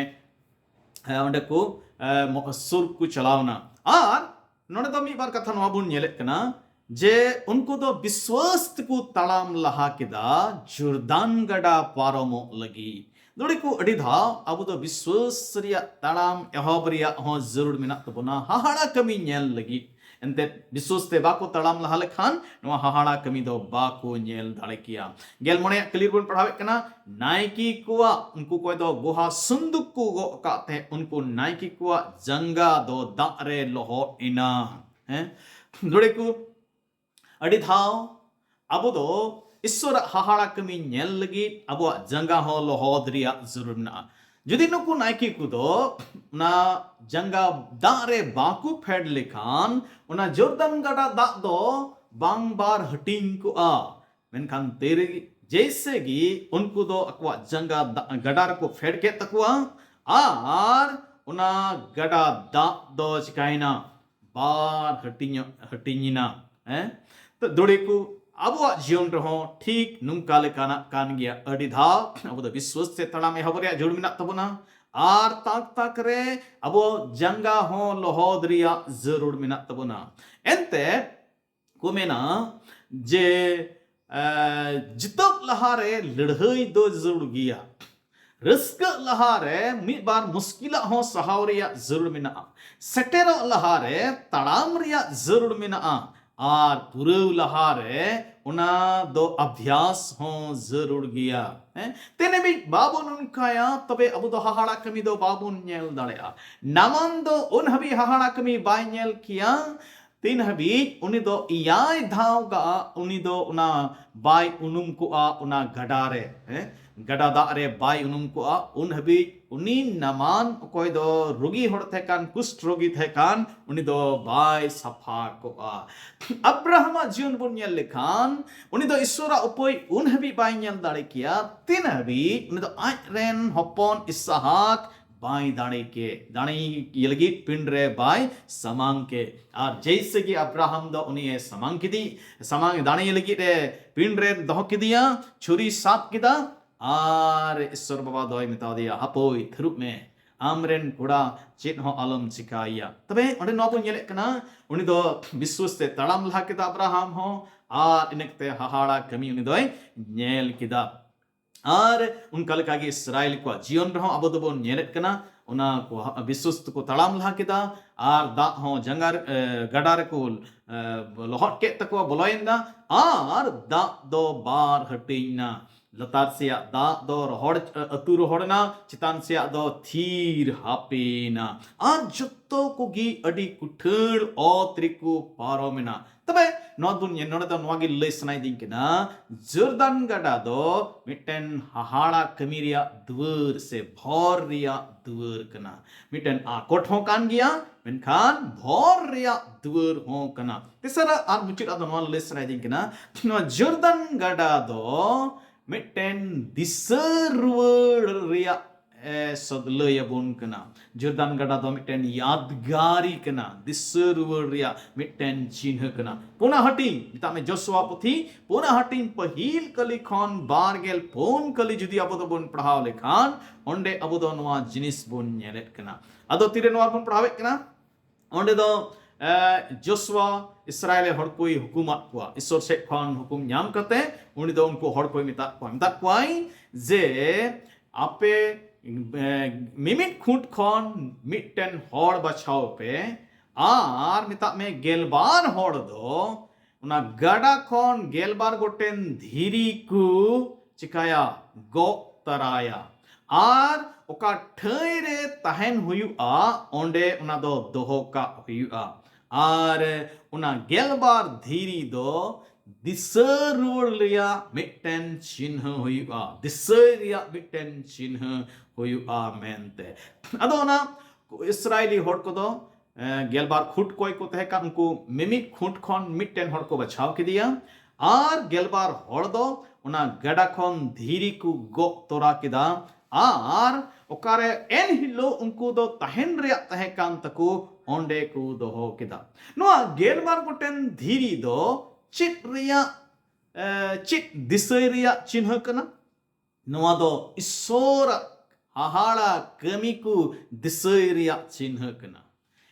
ᱦᱮᱸ, ᱚᱸᱰᱮ ᱠᱚ, ᱮ, ᱢᱚ-, ᱥᱩᱨ ᱠᱚ ᱪᱟᱞᱟᱣᱱᱟ᱾ ᱟᱨ ᱱᱚᱰᱮ ᱫᱚ ᱢᱤᱫ ᱵᱟᱨ ᱠᱟᱛᱷᱟ ᱱᱚᱣᱟ ᱵᱚᱱ ᱧᱮᱞᱮᱫ ᱠᱟᱱᱟ ᱡᱮ ᱩᱱᱠᱩ ᱫᱚ ᱵᱤᱥᱣᱟᱥ ᱛᱮᱠᱚ ᱛᱟᱲᱟᱢ ᱞᱟᱦᱟ ᱠᱮᱫᱟ ᱡᱚᱨᱫᱟᱱ ᱜᱟᱰᱟ ᱯᱟᱨᱚᱢᱚᱜ ᱞᱟᱹᱜᱤᱫ᱾ ᱱᱚᱰᱮ ᱠᱚ ᱟᱹᱰᱤ ᱫᱷᱟᱣ ᱟᱵᱚ ᱫᱚ ᱵᱤᱥᱣᱟᱥ ᱨᱮᱭᱟᱜ ᱛᱟᱲᱟᱢ ᱮᱦᱚᱵ ᱨᱮᱭᱟᱜ ᱦᱚᱸ ᱡᱟᱹᱨᱩᱲ ᱢᱮᱱᱟᱜ ᱛᱟᱵᱚᱱᱟ, ᱦᱟᱦᱟᱲᱟ ᱠᱟᱹᱢᱤ ᱧᱮᱞ ᱞᱟᱹᱜᱤᱫ᱾ ᱮᱱᱛᱮᱫ ᱵᱤᱥᱣᱟᱥ ᱛᱮ ᱵᱟᱠᱚ ᱛᱟᱲᱟᱢ ᱞᱟᱦᱟ ᱞᱮᱠᱷᱟᱱ ᱱᱚᱣᱟ ᱦᱟᱦᱟᱲᱟ ᱠᱟᱹᱢᱤ ᱫᱚ ᱵᱟᱠᱚ ᱧᱮᱞ ᱫᱟᱲᱮ ᱠᱮᱭᱟ᱾ ᱜᱮᱞ ᱢᱚᱬᱮᱭᱟᱜ ᱠᱟᱹᱞᱤ ᱨᱮᱵᱚᱱ ᱯᱟᱲᱦᱟᱣᱮᱫ ᱠᱟᱱᱟ, ᱱᱟᱭᱠᱮ ᱠᱚᱣᱟᱜ, ᱩᱱᱠᱩ ᱠᱚᱭ ᱫᱚ ᱜᱚᱦᱟ ᱥᱩᱱᱫᱩᱠ ᱠᱚ ᱜᱚᱜ ᱟᱠᱟᱫ ᱛᱟᱦᱮᱸᱫ, ᱩᱱᱠᱩ ᱱᱟᱭᱠᱮ ᱠᱚᱣᱟᱜ ᱡᱟᱸᱜᱟ ᱫᱚ ᱫᱟᱜ ᱨᱮ ᱞᱚᱦᱚᱫ ᱮᱱᱟ᱾ ᱦᱮᱸ, ᱫᱩᱲᱮ ᱠᱚ, ᱟᱹᱰᱤ ᱫᱷᱟᱣ ᱟᱵᱚ ᱫᱚ ᱤᱥᱥᱚᱨᱟᱜ ᱦᱟᱦᱟᱲᱟ ᱠᱟᱹᱢᱤ ᱧᱮᱞ ᱞᱟᱹᱜᱤᱫ ᱟᱵᱚᱣᱟᱜ ᱡᱟᱸᱜᱟ ᱦᱚᱸ ᱞᱚᱦᱚᱫ ᱨᱮᱭᱟᱜ ᱡᱟᱹᱨᱩᱲ ᱢᱮᱱᱟᱜᱼᱟ᱾ ᱡᱩᱫᱤ ᱱᱩᱠᱩ ᱱᱟᱭᱠᱮ ᱠᱚᱫᱚ ᱚᱱᱟ ᱡᱟᱸᱜᱟ ᱫᱟᱜ ᱨᱮ ᱵᱟᱠᱚ ᱯᱷᱮᱰ ᱞᱮᱠᱷᱟᱱ, ᱚᱱᱟ ᱡᱚᱨᱫᱟᱱ ᱜᱟᱰᱟ ᱫᱟᱜ ᱫᱚ ᱵᱟᱝ ᱵᱟᱨ ᱦᱟᱹᱴᱤᱧ ᱠᱚᱜᱼᱟ᱾ ᱢᱮᱱᱠᱷᱟᱱ ᱛᱮᱨᱮ ᱡᱮᱭᱥᱮ ᱜᱮ ᱩᱱᱠᱩ ᱫᱚ ᱟᱠᱚᱣᱟᱜ ᱡᱟᱸᱜᱟ ᱫᱟᱜ, ᱜᱟᱰᱟ ᱨᱮᱠᱚ ᱯᱷᱮᱰ ᱠᱮᱫ ᱛᱟᱠᱚᱣᱟ ᱟᱨ ᱚᱱᱟ ᱜᱟᱰᱟ ᱫᱟᱜ ᱫᱚ ᱪᱤᱠᱟᱭᱮᱱᱟ? ᱵᱟᱨ ᱦᱟᱹᱴᱤᱧᱚᱜ, ᱦᱟᱹᱴᱤᱧ ᱮᱱᱟ᱾ ᱦᱮᱸ, ᱛᱚ ᱫᱩᱲᱤ ᱠᱚ, ᱟᱵᱚᱣᱟᱜ ᱡᱤᱭᱚᱱ ᱨᱮᱦᱚᱸ ᱴᱷᱤᱠ ᱱᱚᱝᱠᱟ ᱞᱮᱠᱟᱱᱟᱜ ᱠᱟᱱ ᱜᱮᱭᱟ᱾ ᱟᱹᱰᱤ ᱫᱷᱟᱣ ᱟᱵᱚ ᱫᱚ ᱵᱤᱥᱣᱟᱥ ᱛᱮ ᱛᱟᱲᱟᱢ ᱮᱦᱚᱵ ᱨᱮᱭᱟᱜ ᱡᱟᱹᱨᱩᱲ ᱢᱮᱱᱟᱜ ᱛᱟᱵᱚᱱᱟ ᱟᱨ ᱛᱟᱠ ᱛᱟᱠ ᱨᱮ ᱟᱵᱚ ᱡᱟᱸᱜᱟ ᱦᱚᱸ ᱞᱚᱦᱚᱫ ᱨᱮᱭᱟᱜ ᱡᱟᱹᱨᱩᱲ ᱢᱮᱱᱟᱜ ᱛᱟᱵᱚᱱᱟ᱾ ᱮᱱᱛᱮ ᱠᱚ ᱢᱮᱱᱟ ᱡᱮ, ᱮ, ᱡᱤᱛᱟᱹᱜ ᱞᱟᱦᱟᱨᱮ ᱞᱟᱹᱲᱦᱟᱹᱭ ᱫᱚ ᱡᱟᱹᱨᱩᱲ ᱜᱮᱭᱟ᱾ ᱨᱟᱹᱥᱠᱟᱹᱜ ᱞᱟᱦᱟᱨᱮ ᱢᱤᱫ ᱵᱟᱨ ᱢᱩᱥᱠᱤᱞᱟᱜ ᱦᱚᱸ ᱥᱟᱦᱟᱣ ᱨᱮᱭᱟᱜ ᱡᱟᱹᱨᱩᱲ ᱢᱮᱱᱟᱜᱼᱟ᱾ ᱥᱮᱴᱮᱨᱚᱜ ᱞᱟᱦᱟᱨᱮ ᱛᱟᱲᱟᱢ ᱨᱮᱭᱟᱜ ᱡᱟᱹᱨᱩᱲ ᱢᱮᱱᱟᱜᱼᱟ᱾ ᱟᱨ ᱯᱩᱨᱟᱹᱣ ᱞᱟᱦᱟᱨᱮ ᱚᱱᱟ ᱫᱚ ᱟᱵᱷᱭᱟᱥ ᱦᱚᱸ ᱡᱟᱹᱨᱩᱲ ᱜᱮᱭᱟ᱾ ᱦᱮᱸ? ᱛᱤᱱ ᱦᱟᱹᱵᱤᱡ ᱵᱟᱵᱚᱱ ᱚᱱᱠᱟᱭᱟ, ᱛᱚᱵᱮ ᱟᱵᱚ ᱫᱚ ᱦᱟᱦᱟᱲᱟ ᱠᱟᱹᱢᱤ ᱫᱚ ᱵᱟᱵᱚᱱ ᱧᱮᱞ ᱫᱟᱲᱮᱭᱟᱜᱼᱟ᱾ ᱱᱟᱢᱟᱱ ᱫᱚ ᱩᱱ ᱦᱟᱹᱵᱤᱡ ᱦᱟᱦᱟᱲᱟ ᱠᱟᱹᱢᱤ ᱵᱟᱭ ᱧᱮᱞ ᱠᱮᱭᱟ, ᱛᱤᱱ ᱦᱟᱹᱵᱤᱡ ᱩᱱᱤ ᱫᱚ ᱮᱭᱟᱭ ᱫᱷᱟᱣ ᱜᱟ ᱩᱱᱤ ᱫᱚ ᱚᱱᱟ ᱵᱟᱭ ᱩᱱᱩᱢ ᱠᱚᱜᱼᱟ ᱚᱱᱟ ᱜᱟᱰᱟ ᱨᱮ, ᱦᱮᱸ? ᱜᱟᱰᱟ ᱫᱟᱜ ᱨᱮ ᱵᱟᱭ ᱩᱱᱩᱢ ᱠᱚᱜᱼᱟ, ᱩᱱ ᱦᱟᱹᱵᱤᱡ ᱩᱱᱤ ᱱᱟᱢᱟᱱ, ᱚᱠᱚᱭ ᱫᱚ ᱨᱩᱜᱤ ᱦᱚᱲ ᱛᱟᱦᱮᱸ ᱠᱟᱱ, ᱠᱩᱥᱴ ᱨᱳᱜᱤ ᱛᱟᱦᱮᱸ ᱠᱟᱱ, ᱩᱱᱤ ᱫᱚ ᱵᱟᱭ ᱥᱟᱯᱷᱟ ᱠᱚᱜᱼᱟ᱾ ᱟᱵᱨᱟᱦᱟᱢᱟᱜ ᱡᱤᱭᱚᱱ ᱵᱚᱱ ᱧᱮᱞ ᱞᱮᱠᱷᱟᱱ, ᱩᱱᱤ ᱫᱚ ᱤᱥᱥᱚᱨᱟᱜ ᱩᱯᱟᱹᱭ ᱩᱱ ᱦᱟᱹᱵᱤᱡ ᱵᱟᱭ ᱧᱮᱞ ᱫᱟᱲᱮ ᱠᱮᱭᱟ, ᱛᱤᱱ ᱦᱟᱹᱵᱤᱡ ᱩᱱᱤ ᱫᱚ ᱟᱡ ᱨᱮᱱ ᱦᱚᱯᱚᱱ ᱤᱥᱟᱦᱟᱠ ᱵᱟᱭ ᱫᱟᱲᱮ ᱠᱮ, ᱫᱟᱲᱮ ᱞᱟᱹᱜᱤᱫ ᱯᱤᱸᱰ ᱨᱮ ᱵᱟᱭ ᱥᱟᱢᱟᱝ ᱠᱮ᱾ ᱟᱨ ᱡᱮᱭᱥᱮ ᱜᱮ ᱟᱵᱨᱟᱦᱟᱢ ᱫᱚ ᱩᱱᱤ ᱮ ᱥᱟᱢᱟᱝ ᱠᱮᱫᱮ, ᱥᱟᱢᱟᱝ ᱫᱟᱲᱮ ᱞᱟᱹᱜᱤᱫ ᱮ ᱯᱤᱸᱰ ᱨᱮ ᱫᱚᱦᱚ ᱠᱮᱫᱮᱭᱟ, ᱪᱷᱩᱨᱤ ᱥᱟᱵ ᱠᱮᱫᱟ, ᱟᱨ ᱤᱥᱥᱚᱨ ᱵᱟᱵᱟ ᱫᱚᱭ ᱢᱮᱛᱟ ᱫᱮᱭᱟ, "ᱦᱟᱯᱳᱭ, ᱛᱷᱤᱨᱩᱵ ᱢᱮ, ᱟᱢᱨᱮᱱ ᱠᱚᱲᱟ ᱪᱮᱫ ᱦᱚᱸ ᱟᱞᱚᱢ ᱪᱤᱠᱟᱹᱭᱟ᱾" ᱛᱚᱵᱮ ᱚᱸᱰᱮ ᱱᱚᱣᱟ ᱵᱚᱱ ᱧᱮᱞᱮᱫ ᱠᱟᱱᱟ, ᱩᱱᱤ ᱫᱚ ᱵᱤᱥᱣᱟᱥ ᱛᱮ ᱛᱟᱲᱟᱢ ᱞᱟᱦᱟ ᱠᱮᱫᱟ ᱟᱵᱨᱟᱦᱟᱢ ᱦᱚᱸ, ᱟᱨ ᱤᱱᱟᱹ ᱠᱟᱛᱮ ᱦᱟᱦᱟᱲᱟ ᱠᱟᱹᱢᱤ ᱩᱱᱤ ᱫᱚᱭ ᱧᱮᱞ ᱠᱮᱫᱟ᱾ ᱟᱨ ᱚᱱᱠᱟ ᱞᱮᱠᱟᱜᱮ ᱤᱥᱨᱟᱭᱮᱞ ᱠᱚᱣᱟᱜ ᱡᱤᱭᱚᱱ ᱨᱮᱦᱚᱸ ᱟᱵᱚ ᱫᱚᱵᱚᱱ ᱧᱮᱞᱮᱫ ᱠᱟᱱᱟ, ᱚᱱᱟ ᱠᱚ ᱦᱟ-, ᱵᱤᱥᱥᱟᱹᱥ ᱛᱮᱠᱚ ᱛᱟᱲᱟᱢ ᱞᱟᱦᱟ ᱠᱮᱫᱟ, ᱟᱨ ᱫᱟᱜ ᱦᱚᱸ ᱡᱟᱸᱜᱟ ᱨᱮ, ᱮ, ᱜᱟᱰᱟ ᱨᱮᱠᱚ, ᱮ, ᱞᱚᱦᱚᱫ ᱠᱮᱫ ᱛᱟᱠᱚᱣᱟ, ᱵᱚᱞᱚᱭᱮᱱᱟ, ᱟᱨ ᱫᱟᱜ ᱫᱚ ᱵᱟᱨ ᱦᱟᱹᱴᱤᱧ ᱮᱱᱟ᱾ ᱞᱟᱛᱟᱨ ᱥᱮᱭᱟᱜ ᱫᱟᱜ ᱫᱚ ᱨᱚᱦᱚᱲ, ᱮ, ᱟᱹᱛᱩ ᱨᱚᱦᱚᱲ ᱮᱱᱟ, ᱪᱮᱛᱟᱱ ᱥᱮᱭᱟᱜ ᱫᱚ ᱛᱷᱤᱨ ᱦᱟᱯᱮ ᱮᱱᱟ, ᱟᱨ ᱡᱚᱛᱚ ᱠᱚᱜᱮ ᱟᱹᱰᱤ ᱠᱩᱴᱷᱟᱹᱲ ᱚᱛ ᱨᱮᱠᱚ ᱯᱟᱨᱚᱢ ᱮᱱᱟ᱾ ᱛᱚᱵᱮ ᱱᱚᱣᱟ ᱫᱚ, ᱱᱚᱰᱮ ᱫᱚ ᱱᱚᱣᱟ ᱜᱮ ᱞᱟᱹᱭ ᱥᱟᱱᱟᱭᱮᱫᱤᱧ ᱠᱟᱱᱟ, ᱡᱚᱨᱫᱟᱱ ᱜᱟᱰᱟ ᱫᱚ ᱢᱤᱫᱴᱮᱱ ᱦᱟᱦᱟᱲᱟ ᱠᱟᱹᱢᱤ ᱨᱮᱭᱟᱜ ᱫᱩᱣᱟᱹᱨ ᱥᱮ ᱵᱷᱚᱨ ᱨᱮᱭᱟᱜ ᱫᱩᱣᱟᱹᱨ ᱠᱟᱱᱟ᱾ ᱢᱤᱫᱴᱮᱱ ᱟᱠᱚᱴ ᱦᱚᱸ ᱠᱟᱱ ᱜᱮᱭᱟ, ᱢᱮᱱᱠᱷᱟᱱ ᱵᱷᱚᱨ ᱨᱮᱭᱟᱜ ᱫᱩᱣᱟᱹᱨ ᱦᱚᱸ ᱠᱟᱱᱟ᱾ ᱛᱮᱥᱟᱨᱟᱜ ᱟᱨ ᱢᱩᱪᱟᱹᱫ ᱟᱜ ᱫᱚ ᱱᱚᱣᱟ ᱞᱟᱹᱭ ᱥᱟᱱᱟᱭᱮᱫᱤᱧ ᱠᱟᱱᱟ, ᱱᱚᱣᱟ ᱡᱚᱨᱫᱟᱱ ᱜᱟᱰᱟ ᱫᱚ ᱢᱤᱫᱴᱮᱱ ᱫᱤᱥᱟᱹ ᱨᱩᱣᱟᱹᱲ ᱨᱮᱭᱟᱜ ᱮ ᱥᱚᱫ-, ᱞᱟᱹᱭ ᱟᱵᱚᱱ ᱠᱟᱱᱟ᱾ ᱡᱚᱨᱫᱟᱱ ᱜᱟᱰᱟ ᱫᱚ ᱢᱤᱫᱴᱮᱱ ᱭᱟᱫᱜᱟᱨᱤ ᱠᱟᱱᱟ, ᱫᱤᱥᱟᱹ ᱨᱩᱣᱟᱹᱲ ᱨᱮᱭᱟᱜ ᱢᱤᱫᱴᱮᱱ ᱪᱤᱱᱦᱟᱹ ᱠᱟᱱᱟ᱾ ᱯᱩᱱᱟ ᱦᱟᱹᱴᱤᱧ, ᱢᱮᱛᱟᱜ ᱢᱮ ᱡᱚᱥᱩᱣᱟ ᱯᱩᱛᱷᱤ, ᱯᱩᱱᱟ ᱦᱟᱹᱴᱤᱧ ᱯᱟᱹᱦᱤᱞ ᱠᱟᱹᱞᱤ ᱠᱷᱚᱱ ᱵᱟᱨ ᱜᱮᱞ ᱯᱩᱱ ᱠᱟᱹᱞᱤ ᱡᱩᱫᱤ ᱟᱵᱚ ᱫᱚᱵᱚᱱ ᱯᱟᱲᱦᱟᱣ ᱞᱮᱠᱷᱟᱱ, ᱚᱸᱰᱮ ᱟᱵᱚ ᱫᱚ ᱱᱚᱣᱟ ᱡᱤᱱᱤᱥ ᱵᱚᱱ ᱧᱮᱞᱮᱫ ᱠᱟᱱᱟ᱾ ᱟᱫᱚ ᱛᱤᱨᱮ ᱱᱚᱣᱟ ᱵᱚᱱ ᱯᱟᱲᱦᱟᱣᱮᱫ ᱠᱟᱱᱟ? ᱚᱸᱰᱮ ᱫᱚ, ᱮ, ᱡᱚᱥᱩᱣᱟ ᱤᱥᱨᱟᱭᱮᱞ ᱦᱚᱲ ᱠᱚᱭ ᱦᱩᱠᱩᱢᱟᱫ ᱠᱚᱣᱟ᱾ ᱤᱥᱚᱨ ᱥᱮᱫ ᱠᱷᱚᱱ ᱦᱩᱠᱩᱢ ᱧᱟᱢ ᱠᱟᱛᱮ ᱩᱱᱤ ᱫᱚ ᱩᱱᱠᱩ ᱦᱚᱲ ᱠᱚᱭ ᱢᱮᱛᱟᱫ ᱠᱚᱣᱟ, ᱢᱮᱛᱟᱫ ᱠᱚᱣᱟᱭ ᱡᱮ, ᱟᱯᱮ, ᱮ, ᱢᱤᱢᱤᱫ ᱠᱷᱩᱸᱴ ᱠᱷᱚᱱ ᱢᱤᱫᱴᱮᱱ ᱦᱚᱲ ᱵᱟᱪᱷᱟᱣ ᱯᱮ, ᱟᱨ ᱢᱮᱛᱟᱜ ᱢᱮ ᱜᱮᱞᱵᱟᱨ ᱦᱚᱲ ᱫᱚ ᱚᱱᱟ ᱜᱟᱰᱟ ᱠᱷᱚᱱ ᱜᱮᱞᱵᱟᱨ ᱜᱚᱴᱮᱱ ᱫᱷᱤᱨᱤ ᱠᱚ ᱪᱤᱠᱟᱭᱟ? ᱜᱚᱜ ᱛᱟᱨᱟᱭᱟ᱾ ᱟᱨ ᱚᱠᱟ ᱴᱷᱟᱹᱭ ᱨᱮ ᱛᱟᱦᱮᱱ ᱦᱩᱭᱩᱜᱼᱟ, ᱚᱸᱰᱮ ᱚᱱᱟ ᱫᱚ ᱫᱚᱦᱚ ᱠᱟᱜ ᱦᱩᱭᱩᱜᱼᱟ᱾ ᱟᱨ ᱚᱱᱟ ᱜᱮᱞᱵᱟᱨ ᱫᱷᱤᱨᱤ ᱫᱚ ᱫᱤᱥᱟᱹ ᱨᱩᱣᱟᱹᱲ ᱨᱮᱭᱟᱜ ᱢᱤᱫᱴᱮᱱ ᱪᱤᱱᱦᱟᱹ ᱦᱩᱭᱩᱜᱼᱟ, ᱫᱤᱥᱟᱹᱭ ᱨᱮᱭᱟᱜ ᱢᱤᱫᱴᱮᱱ ᱪᱤᱱᱦᱟᱹ ᱦᱩᱭᱩᱜᱼᱟ ᱢᱮᱱᱛᱮ᱾ ᱟᱫᱚ ᱚᱱᱟ ᱤᱥᱨᱟᱭᱮᱞᱤ ᱦᱚᱲ ᱠᱚᱫᱚ, ᱮ, ᱜᱮᱞᱵᱟᱨ ᱠᱷᱩᱸᱴ ᱠᱚᱭ ᱠᱚ ᱛᱟᱦᱮᱸ ᱠᱟᱱ, ᱩᱱᱠᱩ ᱢᱤᱢᱤᱫ ᱠᱷᱩᱸᱴ ᱠᱷᱚᱱ ᱢᱤᱫᱴᱮᱱ ᱦᱚᱲ ᱠᱚ ᱵᱟᱪᱷᱟᱣ ᱠᱮᱫᱮᱭᱟ᱾ ᱟᱨ ᱜᱮᱞᱵᱟᱨ ᱦᱚᱲ ᱫᱚ ᱚᱱᱟ ᱜᱟᱰᱟ ᱠᱷᱚᱱ ᱫᱷᱤᱨᱤ ᱠᱚ ᱜᱚᱜ ᱛᱚᱨᱟ ᱠᱮᱫᱟ᱾ ᱟᱨ ᱚᱠᱟᱨᱮ ᱮᱱ ᱦᱤᱞᱳᱜ ᱩᱱᱠᱩ ᱫᱚ ᱛᱟᱦᱮᱱ ᱨᱮᱭᱟᱜ ᱛᱟᱦᱮᱸ ᱠᱟᱱ ᱛᱟᱠᱚ, ᱚᱸᱰᱮ ᱠᱚ ᱫᱚᱦᱚ ᱠᱮᱫᱟ᱾ ᱱᱚᱣᱟ ᱜᱮᱞᱵᱟᱨ ᱜᱚᱴᱮᱱ ᱫᱷᱤᱨᱤ ᱫᱚ ᱪᱮᱫ ᱨᱮᱭᱟᱜ, ᱮ, ᱪᱮᱫ ᱫᱤᱥᱟᱹᱭ ᱨᱮᱭᱟᱜ ᱪᱤᱱᱦᱟᱹ ᱠᱟᱱᱟ? ᱱᱚᱣᱟ ᱫᱚ ᱤᱥᱥᱚᱨᱟᱜ ᱦᱟᱦᱟᱲᱟ ᱠᱟᱹᱢᱤ ᱠᱚ ᱫᱤᱥᱟᱹᱭ ᱨᱮᱭᱟᱜ ᱪᱤᱱᱦᱟᱹ ᱠᱟᱱᱟ᱾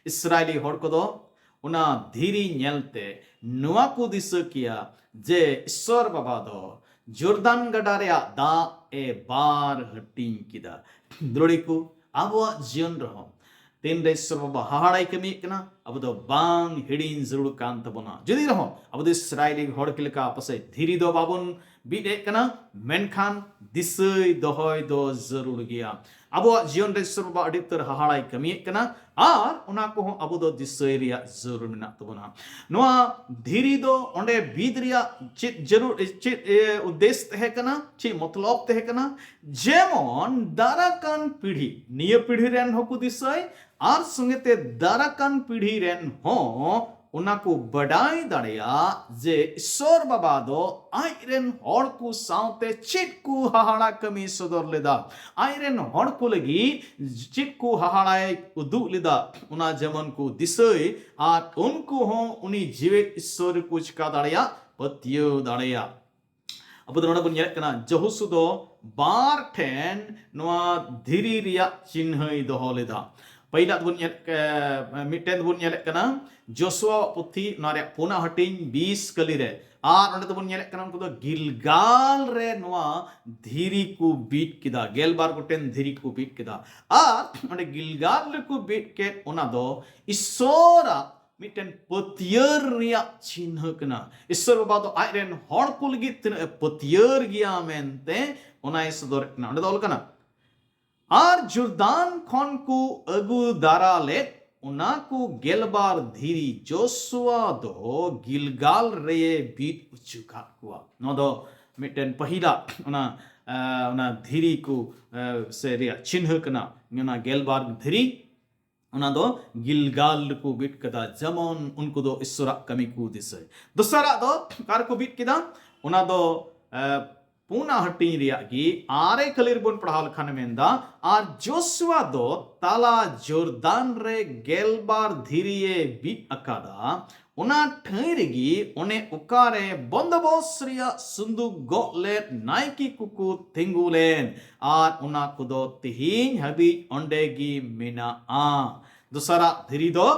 ᱤᱥᱨᱟᱭᱮᱞᱤ ᱦᱚᱲ ᱠᱚᱫᱚ ᱚᱱᱟ ᱫᱷᱤᱨᱤ ᱧᱮᱞᱛᱮ ᱱᱚᱣᱟ ᱠᱚ ᱫᱤᱥᱟᱹ ᱠᱮᱭᱟ ᱡᱮ ᱤᱥᱥᱚᱨ ᱵᱟᱵᱟ ᱫᱚ ᱡᱚᱨᱫᱟᱱ ᱜᱟᱰᱟ ᱨᱮᱭᱟᱜ ᱫᱟᱜ ᱮ ᱵᱟᱨ ᱦᱟᱹᱴᱤᱧ ᱠᱮᱫᱟ᱾ ᱫᱩᱞᱟᱹᱲᱤ ᱠᱚ, ᱟᱵᱚᱣᱟᱜ ᱡᱤᱭᱚᱱ ᱨᱮᱦᱚᱸ ᱛᱤᱱᱨᱮ ᱤᱥᱥᱚᱨ ᱵᱟᱵᱟ ᱦᱟᱦᱟᱲᱟᱭ ᱠᱟᱹᱢᱤᱭᱮᱫ ᱠᱟᱱᱟ, ᱟᱵᱚ ᱫᱚ ᱵᱟᱝ ᱦᱤᱲᱤᱧ ᱡᱟᱹᱨᱩᱲ ᱠᱟᱱ ᱛᱟᱵᱚᱱᱟ᱾ ᱡᱩᱫᱤ ᱨᱮᱦᱚᱸ ᱟᱵᱚ ᱫᱚ ᱤᱥᱨᱟᱭᱮᱞᱤ ᱦᱚᱲ ᱠᱚ ᱞᱮᱠᱟ ᱯᱟᱥᱮᱡ ᱫᱷᱤᱨᱤ ᱫᱚ ᱵᱟᱵᱚᱱ ᱵᱤᱫ ᱮᱫ ᱠᱟᱱᱟ, ᱢᱮᱱᱠᱷᱟᱱ ᱫᱤᱥᱟᱹᱭ ᱫᱚᱦᱚᱭ ᱫᱚ ᱡᱟᱹᱨᱩᱲ ᱜᱮᱭᱟ᱾ ᱟᱵᱚᱣᱟᱜ ᱡᱤᱭᱚᱱ ᱨᱮ ᱤᱥᱥᱚᱨ ᱵᱟᱵᱟ ᱟᱹᱰᱤ ᱩᱛᱟᱹᱨ ᱦᱟᱦᱟᱲᱟᱭ ᱠᱟᱹᱢᱤᱭᱮᱫ ᱠᱟᱱᱟ, ᱟᱨ ᱚᱱᱟ ᱠᱚᱦᱚᱸ ᱟᱵᱚ ᱫᱚ ᱫᱤᱥᱟᱹᱭ ᱨᱮᱭᱟᱜ ᱡᱟᱹᱨᱩᱲ ᱢᱮᱱᱟᱜ ᱛᱟᱵᱚᱱᱟ᱾ ᱱᱚᱣᱟ ᱫᱷᱤᱨᱤ ᱫᱚ ᱚᱸᱰᱮ ᱵᱤᱫ ᱨᱮᱭᱟᱜ ᱪᱮᱫ ᱡᱟᱹᱨᱩᱲ, ᱪᱮᱫ, ᱮ, ᱩᱫᱽᱫᱮᱥ ᱛᱟᱦᱮᱸ ᱠᱟᱱᱟ, ᱪᱮᱫ ᱢᱚᱛᱞᱚᱵ ᱛᱟᱦᱮᱸ ᱠᱟᱱᱟ? ᱡᱮᱢᱚᱱ ᱫᱟᱨᱟᱠᱟᱱ ᱯᱤᱲᱦᱤ, ᱱᱤᱭᱟᱹ ᱯᱤᱲᱦᱤ ᱨᱮᱱ ᱦᱚᱸᱠᱚ ᱫᱤᱥᱟᱹᱭ, ᱟᱨ ᱥᱚᱸᱜᱮ ᱛᱮ ᱫᱟᱨᱟᱠᱟᱱ ᱯᱤᱲᱦᱤ ᱨᱮᱱ ᱦᱚᱸ ᱚᱱᱟ ᱠᱚ ᱵᱟᱰᱟᱭ ᱫᱟᱲᱮᱭᱟᱜ ᱡᱮ ᱤᱥᱥᱚᱨ ᱵᱟᱵᱟ ᱫᱚ ᱟᱡ ᱨᱮᱱ ᱦᱚᱲ ᱠᱚ ᱥᱟᱶᱛᱮ ᱪᱮᱫ ᱠᱚ ᱦᱟᱦᱟᱲᱟ ᱠᱟᱹᱢᱤ ᱥᱚᱫᱚᱨ ᱞᱮᱫᱟ, ᱟᱡ ᱨᱮᱱ ᱦᱚᱲ ᱠᱚ ᱞᱟᱹᱜᱤᱫ ᱪᱮᱫ ᱠᱚ ᱦᱟᱦᱟᱲᱟᱭ ᱩᱫᱩᱜ ᱞᱮᱫᱟ, ᱚᱱᱟ ᱡᱮᱢᱚᱱ ᱠᱚ ᱫᱤᱥᱟᱹᱭ ᱟᱨ ᱩᱱᱠᱩ ᱦᱚᱸ ᱩᱱᱤ ᱡᱤᱣᱮᱫ ᱤᱥᱥᱚᱨ ᱨᱮᱠᱚ ᱪᱤᱠᱟ ᱫᱟᱲᱮᱭᱟᱜ, ᱯᱟᱹᱛᱭᱟᱹᱣ ᱫᱟᱲᱮᱭᱟᱜ᱾ ᱟᱵᱚ ᱫᱚ ᱱᱚᱰᱮ ᱵᱚᱱ ᱧᱮᱞᱮᱫ ᱠᱟᱱᱟ, ᱡᱚᱦᱩᱥᱩ ᱫᱚ ᱵᱟᱨ ᱴᱷᱮᱱ ᱱᱚᱣᱟ ᱫᱷᱤᱨᱤ ᱨᱮᱭᱟᱜ ᱪᱤᱱᱦᱟᱹᱭ ᱫᱚᱦᱚ ᱞᱮᱫᱟ᱾ ᱯᱟᱹᱭᱞᱟᱹ ᱫᱚᱵᱚᱱ ᱧᱮᱞ, ᱮ, ᱢᱤᱫᱴᱮᱱ ᱫᱚᱵᱚᱱ ᱧᱮᱞᱮᱫ ᱠᱟᱱᱟ ᱡᱚᱥᱩᱣᱟ ᱯᱩᱛᱷᱤ, ᱱᱚᱣᱟ ᱨᱮᱭᱟᱜ ᱯᱩᱱᱟ ᱦᱟᱹᱴᱤᱧ ᱵᱤᱥ ᱠᱟᱹᱞᱤ ᱨᱮ, ᱟᱨ ᱚᱸᱰᱮ ᱫᱚᱵᱚᱱ ᱧᱮᱞᱮᱫ ᱠᱟᱱᱟ ᱩᱱᱠᱩ ᱫᱚ ᱜᱤᱞᱜᱟᱞ ᱨᱮ ᱱᱚᱣᱟ ᱫᱷᱤᱨᱤ ᱠᱚ ᱵᱤᱫ ᱠᱮᱫᱟ, ᱜᱮᱞᱵᱟᱨ ᱜᱚᱴᱮᱱ ᱫᱷᱤᱨᱤ ᱠᱚ ᱵᱤᱫ ᱠᱮᱫᱟ᱾ ᱟᱨ ᱚᱸᱰᱮ ᱜᱤᱞᱜᱟᱞ ᱨᱮᱠᱚ ᱵᱤᱫ ᱠᱮᱫ, ᱚᱱᱟ ᱫᱚ ᱤᱥᱥᱚᱨᱟᱜ ᱢᱤᱫᱴᱮᱱ ᱯᱟᱹᱛᱭᱟᱹᱨ ᱨᱮᱭᱟᱜ ᱪᱤᱱᱦᱟᱹ ᱠᱟᱱᱟ᱾ ᱤᱥᱥᱚᱨ ᱵᱟᱵᱟ ᱫᱚ ᱟᱡ ᱨᱮᱱ ᱦᱚᱲ ᱠᱚ ᱞᱟᱹᱜᱤᱫ ᱛᱤᱱᱟᱹᱜ ᱮ ᱯᱟᱹᱛᱭᱟᱹᱨ ᱜᱮᱭᱟ ᱢᱮᱱᱛᱮ ᱚᱱᱟᱭ ᱥᱚᱫᱚᱨᱮᱫ ᱠᱟᱱᱟ᱾ ᱚᱸᱰᱮ ᱫᱚ ᱚᱞ ᱠᱟᱱᱟ, ᱟᱨ ᱡᱚᱨᱫᱟᱱ ᱠᱷᱚᱱ ᱠᱚ ᱟᱹᱜᱩ ᱫᱟᱨᱟ ᱞᱮᱫ ᱚᱱᱟ ᱠᱚ ᱜᱮᱞᱵᱟᱨ ᱫᱷᱤᱨᱤ ᱡᱚᱥᱩᱣᱟ ᱫᱚ ᱜᱤᱞᱜᱟᱞ ᱨᱮᱭᱮ ᱵᱤᱫ ᱚᱪᱚ ᱠᱟᱫ ᱠᱚᱣᱟ᱾ ᱱᱚᱣᱟ ᱫᱚ ᱢᱤᱫᱴᱮᱱ ᱯᱟᱹᱦᱤᱞᱟᱜ ᱚᱱᱟ, ᱮ, ᱚᱱᱟ ᱫᱷᱤᱨᱤ ᱠᱚ, ᱮ, ᱥᱮ ᱨᱮᱭᱟᱜ ᱪᱤᱱᱦᱟᱹ ᱠᱟᱱᱟ, ᱚᱱᱟ ᱜᱮᱞᱵᱟᱨ ᱫᱷᱤᱨᱤ᱾ ᱚᱱᱟ ᱫᱚ ᱜᱤᱞᱜᱟᱞ ᱨᱮᱠᱚ ᱵᱤᱫ ᱠᱟᱫᱟ, ᱡᱮᱢᱚᱱ ᱩᱱᱠᱩ ᱫᱚ ᱤᱥᱥᱚᱨᱟᱜ ᱠᱟᱹᱢᱤ ᱠᱚ ᱫᱤᱥᱟᱹᱭ᱾ ᱫᱚᱥᱟᱨᱟᱜ ᱫᱚ ᱚᱠᱟ ᱨᱮᱠᱚ ᱵᱤᱫ ᱠᱮᱫᱟ? ᱚᱱᱟ ᱫᱚ, ᱮ, ᱯᱩᱱᱟ ᱦᱟᱹᱴᱤᱧ ᱨᱮᱭᱟᱜ ᱜᱮ ᱟᱨᱮ ᱠᱟᱹᱞᱤ ᱨᱮᱵᱚᱱ ᱯᱟᱲᱦᱟᱣ ᱞᱮᱠᱷᱟᱱ ᱢᱮᱱᱫᱟ, ᱟᱨ ᱡᱚᱥᱩᱣᱟ ᱫᱚ ᱛᱟᱞᱟ ᱡᱚᱨᱫᱟᱱ ᱨᱮ ᱜᱮᱞᱵᱟᱨ ᱫᱷᱤᱨᱤᱭᱮ ᱵᱤᱫ ᱟᱠᱟᱫᱟ, ᱚᱱᱟ ᱴᱷᱟᱹᱭ ᱨᱮᱜᱮ ᱚᱱᱮ ᱚᱠᱟᱨᱮ ᱵᱚᱱᱫᱚᱵᱚᱥ ᱨᱮᱭᱟᱜ ᱥᱩᱱᱫᱩᱠ ᱜᱚᱜ ᱞᱮᱫ ᱱᱟᱭᱠᱮ ᱠᱚᱠᱚ ᱛᱤᱸᱜᱩ ᱞᱮᱱ, ᱟᱨ ᱚᱱᱟ ᱠᱚᱫᱚ ᱛᱮᱦᱮᱧ ᱦᱟᱹᱵᱤᱡ ᱚᱸᱰᱮ ᱜᱮ ᱢᱮᱱᱟᱜᱼᱟ᱾ ᱫᱚᱥᱟᱨᱟᱜ ᱫᱷᱤᱨᱤ ᱫᱚ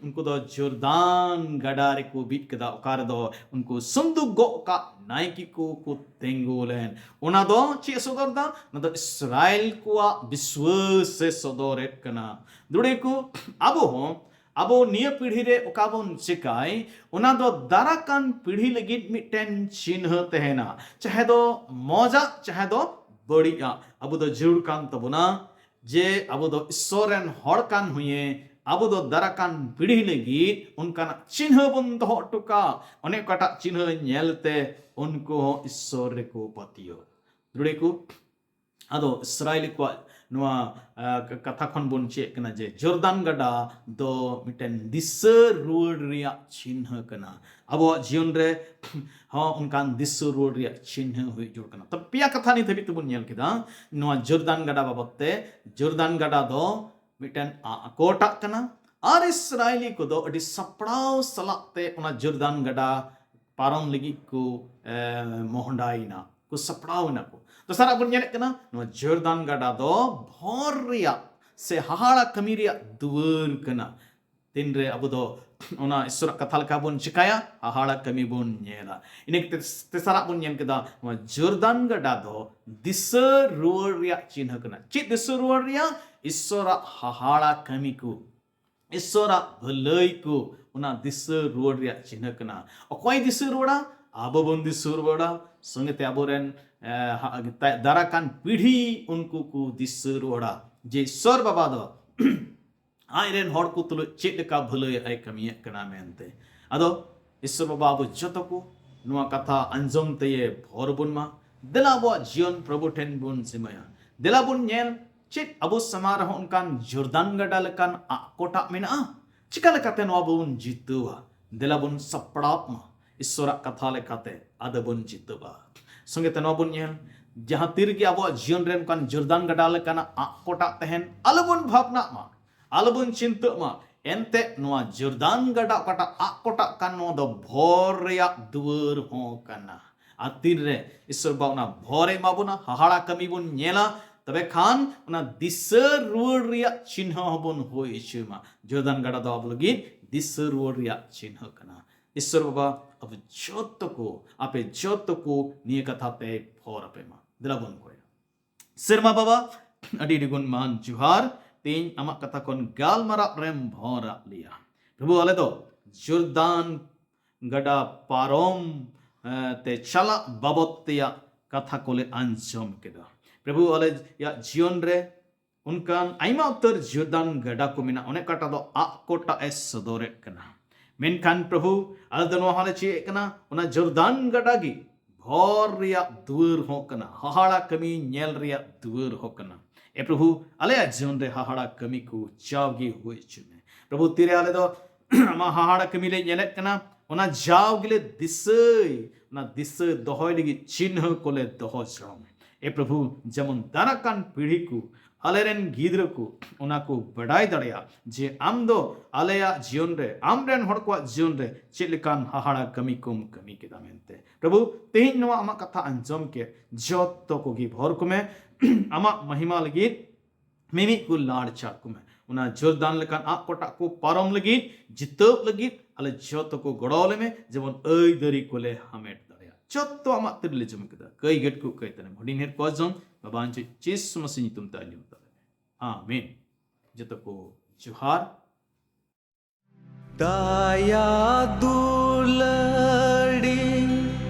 ᱩᱱᱠᱩ ᱫᱚ ᱡᱚᱨᱫᱟᱱ ᱜᱟᱰᱟ ᱨᱮᱠᱚ ᱵᱤᱫ ᱠᱮᱫᱟ, ᱚᱠᱟ ᱨᱮᱫᱚ ᱩᱱᱠᱩ ᱥᱩᱱᱫᱩᱠ ᱜᱚᱜ ᱠᱟᱜ ᱱᱟᱭᱠᱮ ᱠᱚ ᱠᱚ ᱛᱤᱸᱜᱩ ᱞᱮᱱ᱾ ᱚᱱᱟ ᱫᱚ ᱪᱮᱫ ᱮ ᱥᱚᱫᱚᱨ ᱫᱟ? ᱚᱱᱟ ᱫᱚ ᱤᱥᱨᱟᱭᱮᱞ ᱠᱚᱣᱟᱜ ᱵᱤᱥᱣᱟᱹᱥ ᱮ ᱥᱚᱫᱚᱨᱮᱫ ᱠᱟᱱᱟ᱾ ᱫᱩᱲᱮ ᱠᱚ, ᱟᱵᱚ ᱦᱚᱸ, ᱟᱵᱚ ᱱᱤᱭᱟᱹ ᱯᱤᱲᱦᱤ ᱨᱮ ᱚᱠᱟ ᱵᱚᱱ ᱪᱮᱠᱟᱭ, ᱚᱱᱟ ᱫᱚ ᱫᱟᱨᱟᱠᱟᱱ ᱯᱤᱲᱦᱤ ᱞᱟᱹᱜᱤᱫ ᱢᱤᱫᱴᱮᱱ ᱪᱤᱱᱦᱟᱹ ᱛᱟᱦᱮᱱᱟ, ᱪᱟᱦᱮ ᱫᱚ ᱢᱚᱡᱟᱜ, ᱪᱟᱦᱮ ᱫᱚ ᱵᱟᱹᱲᱤᱡᱟᱜ᱾ ᱟᱵᱚ ᱫᱚ ᱡᱟᱹᱨᱩᱲ ᱠᱟᱱ ᱛᱟᱵᱚᱱᱟ ᱡᱮ ᱟᱵᱚ ᱫᱚ ᱤᱥᱥᱚᱨ ᱨᱮᱱ ᱦᱚᱲ ᱠᱟᱱ ᱦᱩᱭᱮ, ᱟᱵᱚ ᱫᱚ ᱫᱟᱨᱟᱠᱟᱱ ᱯᱤᱲᱦᱤ ᱞᱟᱹᱜᱤᱫ ᱚᱱᱠᱟᱱᱟᱜ ᱪᱤᱱᱦᱟᱹ ᱵᱚᱱ ᱫᱚᱦᱚ ᱦᱚᱴᱚ ᱠᱟᱜ᱾ ᱚᱱᱮ ᱚᱠᱟᱴᱟᱜ ᱪᱤᱱᱦᱟᱹ ᱧᱮᱞᱛᱮ ᱩᱱᱠᱩ ᱦᱚᱸ ᱤᱥᱥᱚᱨ ᱨᱮᱠᱚ ᱯᱟᱹᱛᱭᱟᱹᱣ᱾ ᱫᱩᱲᱮ ᱠᱚ, ᱟᱫᱚ ᱤᱥᱨᱟᱭᱮᱞᱤ ᱠᱚᱣᱟᱜ ᱱᱚᱣᱟ, ᱟ, ᱠ-, ᱠᱟᱛᱷᱟ ᱠᱷᱚᱱ ᱵᱚᱱ ᱪᱮᱫ ᱠᱟᱱᱟ ᱡᱮ ᱡᱚᱨᱫᱟᱱ ᱜᱟᱰᱟ ᱫᱚ ᱢᱤᱫᱴᱮᱱ ᱫᱤᱥᱟᱹ ᱨᱩᱣᱟᱹᱲ ᱨᱮᱭᱟᱜ ᱪᱤᱱᱦᱟᱹ ᱠᱟᱱᱟ᱾ ᱟᱵᱚᱣᱟᱜ ᱡᱤᱭᱚᱱ ᱨᱮ ᱦᱚᱸ ᱚᱱᱠᱟᱱ ᱫᱤᱥᱟᱹ ᱨᱩᱣᱟᱹᱲ ᱨᱮᱭᱟᱜ ᱪᱤᱱᱦᱟᱹ ᱦᱩᱭ ᱡᱟᱹᱨᱩᱲ ᱠᱟᱱᱟ᱾ ᱛᱚ, ᱯᱮᱭᱟ ᱠᱟᱛᱷᱟ ᱱᱤᱛ ᱦᱟᱹᱵᱤᱡ ᱛᱮᱵᱚᱱ ᱧᱮᱞ ᱠᱮᱫᱟ ᱱᱚᱣᱟ ᱡᱚᱨᱫᱟᱱ ᱜᱟᱰᱟ ᱵᱟᱵᱚᱛ ᱛᱮ᱾ ᱡᱚᱨᱫᱟᱱ ᱜᱟᱰᱟ ᱫᱚ ᱢᱤᱫᱴᱮᱱ ᱟᱜ ᱠᱚᱴᱟᱜ ᱠᱟᱱᱟ, ᱟᱨ ᱤᱥᱨᱟᱭᱮᱞᱤ ᱠᱚᱫᱚ ᱟᱹᱰᱤ ᱥᱟᱯᱲᱟᱣ ᱥᱟᱞᱟᱜ ᱛᱮ ᱚᱱᱟ ᱡᱚᱨᱫᱟᱱ ᱜᱟᱰᱟ ᱯᱟᱨᱚᱢ ᱞᱟᱹᱜᱤᱫ ᱠᱚ, ᱮ, ᱢᱚᱦᱰᱟᱭᱮᱱᱟ, ᱠᱚ ᱥᱟᱯᱲᱟᱣ ᱮᱱᱟ ᱠᱚ᱾ ᱫᱚᱥᱟᱨᱟᱜ ᱵᱚᱱ ᱧᱮᱞᱮᱫ ᱠᱟᱱᱟ, ᱱᱚᱣᱟ ᱡᱚᱨᱫᱟᱱ ᱜᱟᱰᱟ ᱫᱚ ᱵᱷᱚᱨ ᱨᱮᱭᱟᱜ ᱥᱮ ᱦᱟᱦᱟᱲᱟ ᱠᱟᱹᱢᱤ ᱨᱮᱭᱟᱜ ᱫᱩᱣᱟᱹᱨ ᱠᱟᱱᱟ᱾ ᱛᱤᱱᱨᱮ ᱟᱵᱚ ᱫᱚ ᱚᱱᱟ ᱤᱥᱚᱨᱟᱜ ᱠᱟᱛᱷᱟ ᱞᱮᱠᱟ ᱵᱚᱱ ᱪᱤᱠᱟᱭᱟ, ᱦᱟᱦᱟᱲᱟ ᱠᱟᱹᱢᱤ ᱵᱚᱱ ᱧᱮᱞᱟ᱾ ᱤᱱᱟᱹ ᱠᱟᱛᱮ ᱛᱮᱥᱟᱨᱟᱜ ᱵᱚᱱ ᱧᱮᱞ ᱠᱮᱫᱟ, ᱱᱚᱣᱟ ᱡᱚᱨᱫᱟᱱ ᱜᱟᱰᱟ ᱫᱚ ᱫᱤᱥᱟᱹ ᱨᱩᱣᱟᱹᱲ ᱨᱮᱭᱟᱜ ᱪᱤᱱᱦᱟᱹ ᱠᱟᱱᱟ᱾ ᱪᱮᱫ ᱫᱤᱥᱟᱹ ᱨᱩᱣᱟᱹᱲ ᱨᱮᱭᱟᱜ? ᱤᱥᱚᱨᱟᱜ ᱦᱟᱦᱟᱲᱟ ᱠᱟᱹᱢᱤ ᱠᱚ, ᱤᱥᱚᱨᱟᱜ ᱵᱷᱟᱹᱞᱟᱹᱭ ᱠᱚ, ᱚᱱᱟ ᱫᱤᱥᱟᱹ ᱨᱩᱣᱟᱹᱲ ᱨᱮᱭᱟᱜ ᱪᱤᱱᱦᱟᱹ ᱠᱟᱱᱟ᱾ ᱚᱠᱚᱭ ᱫᱤᱥᱟᱹ ᱨᱩᱣᱟᱹᱲᱟ? ᱟᱵᱚ ᱵᱚᱱ ᱫᱤᱥᱟᱹ ᱨᱩᱣᱟᱹᱲᱟ, ᱥᱚᱸᱜᱮ ᱛᱮ ᱟᱵᱚᱨᱮᱱ, ᱮ, ᱦᱟ-, ᱫᱟᱨᱟᱠᱟᱱ ᱯᱤᱲᱦᱤ ᱩᱱᱠᱩ ᱠᱚ ᱫᱤᱥᱟᱹ ᱨᱩᱣᱟᱹᱲᱟ ᱡᱮ ᱤᱥᱚᱨ ᱵᱟᱵᱟ ᱫᱚ ᱟᱡ ᱨᱮᱱ ᱦᱚᱲ ᱠᱚ ᱛᱩᱞᱩᱡ ᱪᱮᱫ ᱞᱮᱠᱟ ᱵᱷᱟᱹᱞᱟᱹᱭ ᱟᱭ ᱠᱟᱹᱢᱤᱭᱮᱫ ᱠᱟᱱᱟ ᱢᱮᱱᱛᱮ᱾ ᱟᱫᱚ ᱤᱥᱚᱨ ᱵᱟᱵᱟ ᱟᱵᱚ ᱡᱚᱛᱚ ᱠᱚ ᱱᱚᱣᱟ ᱠᱟᱛᱷᱟ ᱟᱸᱡᱚᱢ ᱛᱮᱭᱮ ᱵᱷᱚᱨ ᱵᱚᱱ ᱢᱟ᱾ ᱫᱮᱞᱟ ᱟᱵᱚᱣᱟᱜ ᱡᱤᱭᱚᱱ ᱯᱨᱚᱵᱷᱩ ᱴᱷᱮᱱ ᱵᱚᱱ ᱡᱤᱢᱟᱹᱭᱟ᱾ ᱫᱮᱞᱟ ᱵᱚᱱ ᱧᱮᱞ, ᱪᱮᱫ ᱟᱵᱚ ᱥᱟᱢᱟᱝ ᱨᱮᱦᱚᱸ ᱚᱱᱠᱟᱱ ᱡᱚᱨᱫᱟᱱ ᱜᱟᱰᱟ ᱞᱮᱠᱟᱱ ᱟᱜ ᱠᱚᱴᱟᱜ ᱢᱮᱱᱟᱜᱼᱟ? ᱪᱤᱠᱟ ᱞᱮᱠᱟᱛᱮ ᱱᱚᱣᱟ ᱵᱚᱱ ᱡᱤᱛᱟᱹᱣᱟ? ᱫᱮᱞᱟ ᱵᱚᱱ ᱥᱟᱯᱲᱟᱣ ᱢᱟ ᱤᱥᱚᱨᱟᱜ ᱠᱟᱛᱷᱟ ᱞᱮᱠᱟᱛᱮ, ᱟᱫᱚ ᱵᱚᱱ ᱡᱤᱛᱟᱹᱣᱟ᱾ ᱥᱚᱸᱜᱮ ᱛᱮ ᱱᱚᱣᱟ ᱵᱚᱱ ᱧᱮᱞ, ᱡᱟᱦᱟᱸ ᱛᱤ ᱨᱮᱜᱮ ᱟᱵᱚᱣᱟᱜ ᱡᱤᱭᱚᱱ ᱨᱮ ᱚᱱᱠᱟᱱ ᱡᱚᱨᱫᱟᱱ ᱜᱟᱰᱟ ᱞᱮᱠᱟᱱᱟᱜ ᱟᱜ ᱠᱚᱴᱟᱜ ᱛᱟᱦᱮᱱ, ᱟᱞᱚᱵᱚᱱ ᱵᱷᱟᱵᱽᱱᱟᱜ ᱢᱟ, ᱟᱞᱚᱵᱚᱱ ᱪᱤᱱᱛᱟᱹᱜ ᱢᱟ᱾ ᱮᱱᱛᱮ ᱱᱚᱣᱟ ᱡᱚᱨᱫᱟᱱ ᱜᱟᱰᱟ ᱚᱠᱟᱴᱟᱜ ᱟᱜ ᱠᱚᱴᱟᱜ ᱠᱟᱱ, ᱱᱚᱣᱟ ᱫᱚ ᱵᱷᱚᱨ ᱨᱮᱭᱟᱜ ᱫᱩᱣᱟᱹᱨ ᱦᱚᱸ ᱠᱟᱱᱟ᱾ ᱟᱨ ᱛᱤᱱᱨᱮ ᱤᱥᱚᱨ ᱵᱟᱵᱟ ᱚᱱᱟ ᱵᱷᱚᱨ ᱮ ᱮᱢᱟ ᱵᱚᱱᱟ, ᱦᱟᱦᱟᱲᱟ ᱠᱟᱹᱢᱤ ᱵᱚᱱ ᱧᱮᱞᱟ, ᱛᱚᱵᱮ ᱠᱷᱟᱱ ᱚᱱᱟ ᱫᱤᱥᱟᱹ ᱨᱩᱣᱟᱹᱲ ᱨᱮᱭᱟᱜ ᱪᱤᱱᱦᱟᱹ ᱦᱚᱸᱵᱚᱱ ᱦᱩᱭ ᱦᱚᱪᱚᱭ ᱢᱟ᱾ ᱡᱚᱨᱫᱟᱱ ᱜᱟᱰᱟ ᱫᱚ ᱟᱵᱚ ᱞᱟᱹᱜᱤᱫ ᱫᱤᱥᱟᱹ ᱨᱩᱣᱟᱹᱲ ᱨᱮᱭᱟᱜ ᱪᱤᱱᱦᱟᱹ ᱠᱟᱱᱟ᱾ ᱤᱥᱥᱚᱨ ᱵᱟᱵᱟ, ᱟᱵᱚ ᱡᱚᱛᱚ ᱠᱚ, ᱟᱯᱮ ᱡᱚᱛᱚ ᱠᱚ ᱱᱤᱭᱟᱹ ᱠᱟᱛᱷᱟ ᱯᱮ ᱵᱷᱚᱨ ᱟᱯᱮ ᱢᱟ᱾ ᱫᱮᱞᱟ ᱵᱚᱱ ᱠᱚᱭᱟ᱾ ᱥᱮᱨᱢᱟ ᱵᱟᱵᱟ, ᱟᱹᱰᱤ ᱟᱹᱰᱤ ᱜᱩᱱ ᱢᱟᱱ ᱡᱚᱦᱟᱨ᱾ ᱛᱮᱦᱮᱧ ᱟᱢᱟᱜ ᱠᱟᱛᱷᱟ ᱠᱷᱚᱱ ᱜᱟᱞᱢᱟᱨᱟᱣ ᱨᱮᱢ ᱵᱷᱚᱨ ᱟᱫ ᱞᱮᱭᱟ᱾ ᱯᱨᱚᱵᱷᱩ, ᱟᱞᱮ ᱫᱚ ᱡᱚᱨᱫᱟᱱ ᱜᱟᱰᱟ ᱯᱟᱨᱚᱢ, ᱮ, ᱛᱮ ᱪᱟᱞᱟᱜ ᱵᱟᱵᱚᱫ ᱛᱮᱭᱟᱜ ᱠᱟᱛᱷᱟ ᱠᱚᱞᱮ ᱟᱸᱡᱚᱢ ᱠᱮᱫᱟ᱾ ᱯᱨᱚᱵᱷᱩ, ᱟᱞᱮᱭᱟᱜ ᱡᱤᱭᱚᱱ ᱨᱮ ᱚᱱᱠᱟᱱ ᱟᱭᱢᱟ ᱩᱛᱟᱹᱨ ᱡᱚᱨᱫᱟᱱ ᱜᱟᱰᱟ ᱠᱚ ᱢᱮᱱᱟᱜᱼᱟ, ᱚᱱᱮ ᱚᱠᱟᱴᱟᱜ ᱫᱚ ᱟᱜ ᱠᱚᱴᱟᱜ ᱮ ᱥᱚᱫᱚᱨᱮᱫ ᱠᱟᱱᱟ᱾ ᱢᱮᱱᱠᱷᱟᱱ ᱯᱨᱚᱵᱷᱩ, ᱟᱞᱮ ᱫᱚ ᱱᱚᱣᱟ ᱦᱚᱸᱞᱮ ᱪᱮᱫ ᱮᱫ ᱠᱟᱱᱟ, ᱚᱱᱟ ᱡᱚᱨᱫᱟᱱ ᱜᱟᱰᱟ ᱜᱮ ᱵᱷᱚᱨ ᱨᱮᱭᱟᱜ ᱫᱩᱣᱟᱹᱨ ᱦᱚᱸ ᱠᱟᱱᱟ, ᱦᱟᱦᱟᱲᱟ ᱠᱟᱹᱢᱤ ᱧᱮᱞ ᱨᱮᱭᱟᱜ ᱫᱩᱣᱟᱹᱨ ᱦᱚᱸ ᱠᱟᱱᱟ᱾ ᱮ ᱯᱨᱚᱵᱷᱩ, ᱟᱞᱮᱭᱟᱜ ᱡᱤᱭᱚᱱ ᱨᱮ ᱦᱟᱦᱟᱲᱟ ᱠᱟᱹᱢᱤ ᱠᱚ ᱡᱟᱣᱜᱮ ᱦᱩᱭ ᱦᱚᱪᱚᱭ ᱢᱮ᱾ ᱯᱨᱚᱵᱷᱩ, ᱛᱤᱨᱮ ᱟᱞᱮ ᱫᱚ ᱟᱢᱟᱜ ᱦᱟᱦᱟᱲᱟ ᱠᱟᱹᱢᱤ ᱞᱮ ᱧᱮᱞᱮᱫ ᱠᱟᱱᱟ, ᱚᱱᱟ ᱡᱟᱣ ᱜᱮᱞᱮ ᱫᱤᱥᱟᱹᱭ, ᱚᱱᱟ ᱫᱤᱥᱟᱹ ᱫᱚᱦᱚᱭ ᱞᱟᱹᱜᱤᱫ ᱪᱤᱱᱦᱟᱹ ᱠᱚᱞᱮ ᱫᱚᱦᱚ ᱡᱚᱲᱟᱣ ᱢᱮ᱾ ᱮ ᱯᱨᱚᱵᱷᱩ, ᱡᱮᱢᱚᱱ ᱫᱟᱨᱟ ᱠᱟᱱ ᱯᱤᱲᱦᱤ ᱠᱚ, ᱟᱞᱮᱨᱮᱱ ᱜᱤᱫᱽᱨᱟᱹ ᱠᱚ ᱚᱱᱟ ᱠᱚ ᱵᱟᱰᱟᱭ ᱫᱟᱲᱮᱭᱟᱜ ᱡᱮ ᱟᱢ ᱫᱚ ᱟᱞᱮᱭᱟᱜ ᱡᱤᱭᱚᱱ ᱨᱮ, ᱟᱢᱨᱮᱱ ᱦᱚᱲ ᱠᱚᱣᱟᱜ ᱡᱤᱭᱚᱱ ᱨᱮ ᱪᱮᱫ ᱞᱮᱠᱟᱱ ᱦᱟᱦᱟᱲᱟ ᱠᱟᱹᱢᱤ ᱠᱚᱢ ᱠᱟᱹᱢᱤ ᱠᱮᱫᱟ ᱢᱮᱱᱛᱮ᱾ ᱯᱨᱚᱵᱷᱩ, ᱛᱮᱦᱮᱧ ᱱᱚᱣᱟ ᱟᱢᱟᱜ ᱠᱟᱛᱷᱟ ᱟᱸᱡᱚᱢ ᱠᱮᱫ ᱡᱚᱛᱚ ᱠᱚᱜᱮ ᱵᱷᱚᱨ ᱠᱚᱢᱮ, ᱟᱢᱟᱜ ᱢᱚᱦᱤᱢᱟ ᱞᱟᱹᱜᱤᱫ ᱢᱤᱢᱤᱫ ᱠᱚ ᱞᱟᱲᱪᱟᱲ ᱠᱚᱢᱮ᱾ ᱚᱱᱟ ᱡᱚᱨᱫᱟᱱ ᱞᱮᱠᱟᱱ ᱟᱜ ᱠᱚᱴᱟᱜ ᱠᱚ ᱯᱟᱨᱚᱢ ᱞᱟᱹᱜᱤᱫ, ᱡᱤᱛᱟᱹᱣ ᱞᱟᱹᱜᱤᱫ ᱟᱞᱮ ᱡᱚᱛᱚ ᱠᱚ ᱜᱚᱲᱚ ᱟᱞᱮ ᱢᱮ, ᱡᱮᱢᱚᱱ ᱟᱹᱭᱫᱟᱹᱨᱤ ᱠᱚᱞᱮ ᱦᱟᱢᱮᱴ ᱫᱟᱲᱮᱭᱟᱜ᱾ ᱡᱚᱛᱚ ᱟᱢᱟᱜ ᱛᱤᱨᱮᱞᱮ ᱡᱚᱢ ᱠᱮᱫᱟ᱾ ᱠᱟᱹᱭ ᱜᱮᱴ ᱠᱚ ᱠᱟᱹᱭ ᱛᱟᱞᱮᱢ᱾ ᱦᱩᱰᱤᱧ ᱦᱮᱨ ᱠᱚ ᱡᱚᱢ ᱵᱟᱵᱟ ᱟᱧᱪᱩ ᱡᱤᱥᱩ ᱢᱟᱥᱤ ᱧᱩᱛᱩᱢ ᱛᱮ ᱟᱸᱡᱚᱢ ᱛᱟᱞᱮ ᱢᱮ᱾ ᱟᱢᱮᱱ᱾ ᱡᱚᱛᱚ ᱠᱚ ᱡᱚᱦᱟᱨ᱾ ᱫᱟᱭᱟ ᱫᱩᱞᱟᱹᱲᱤ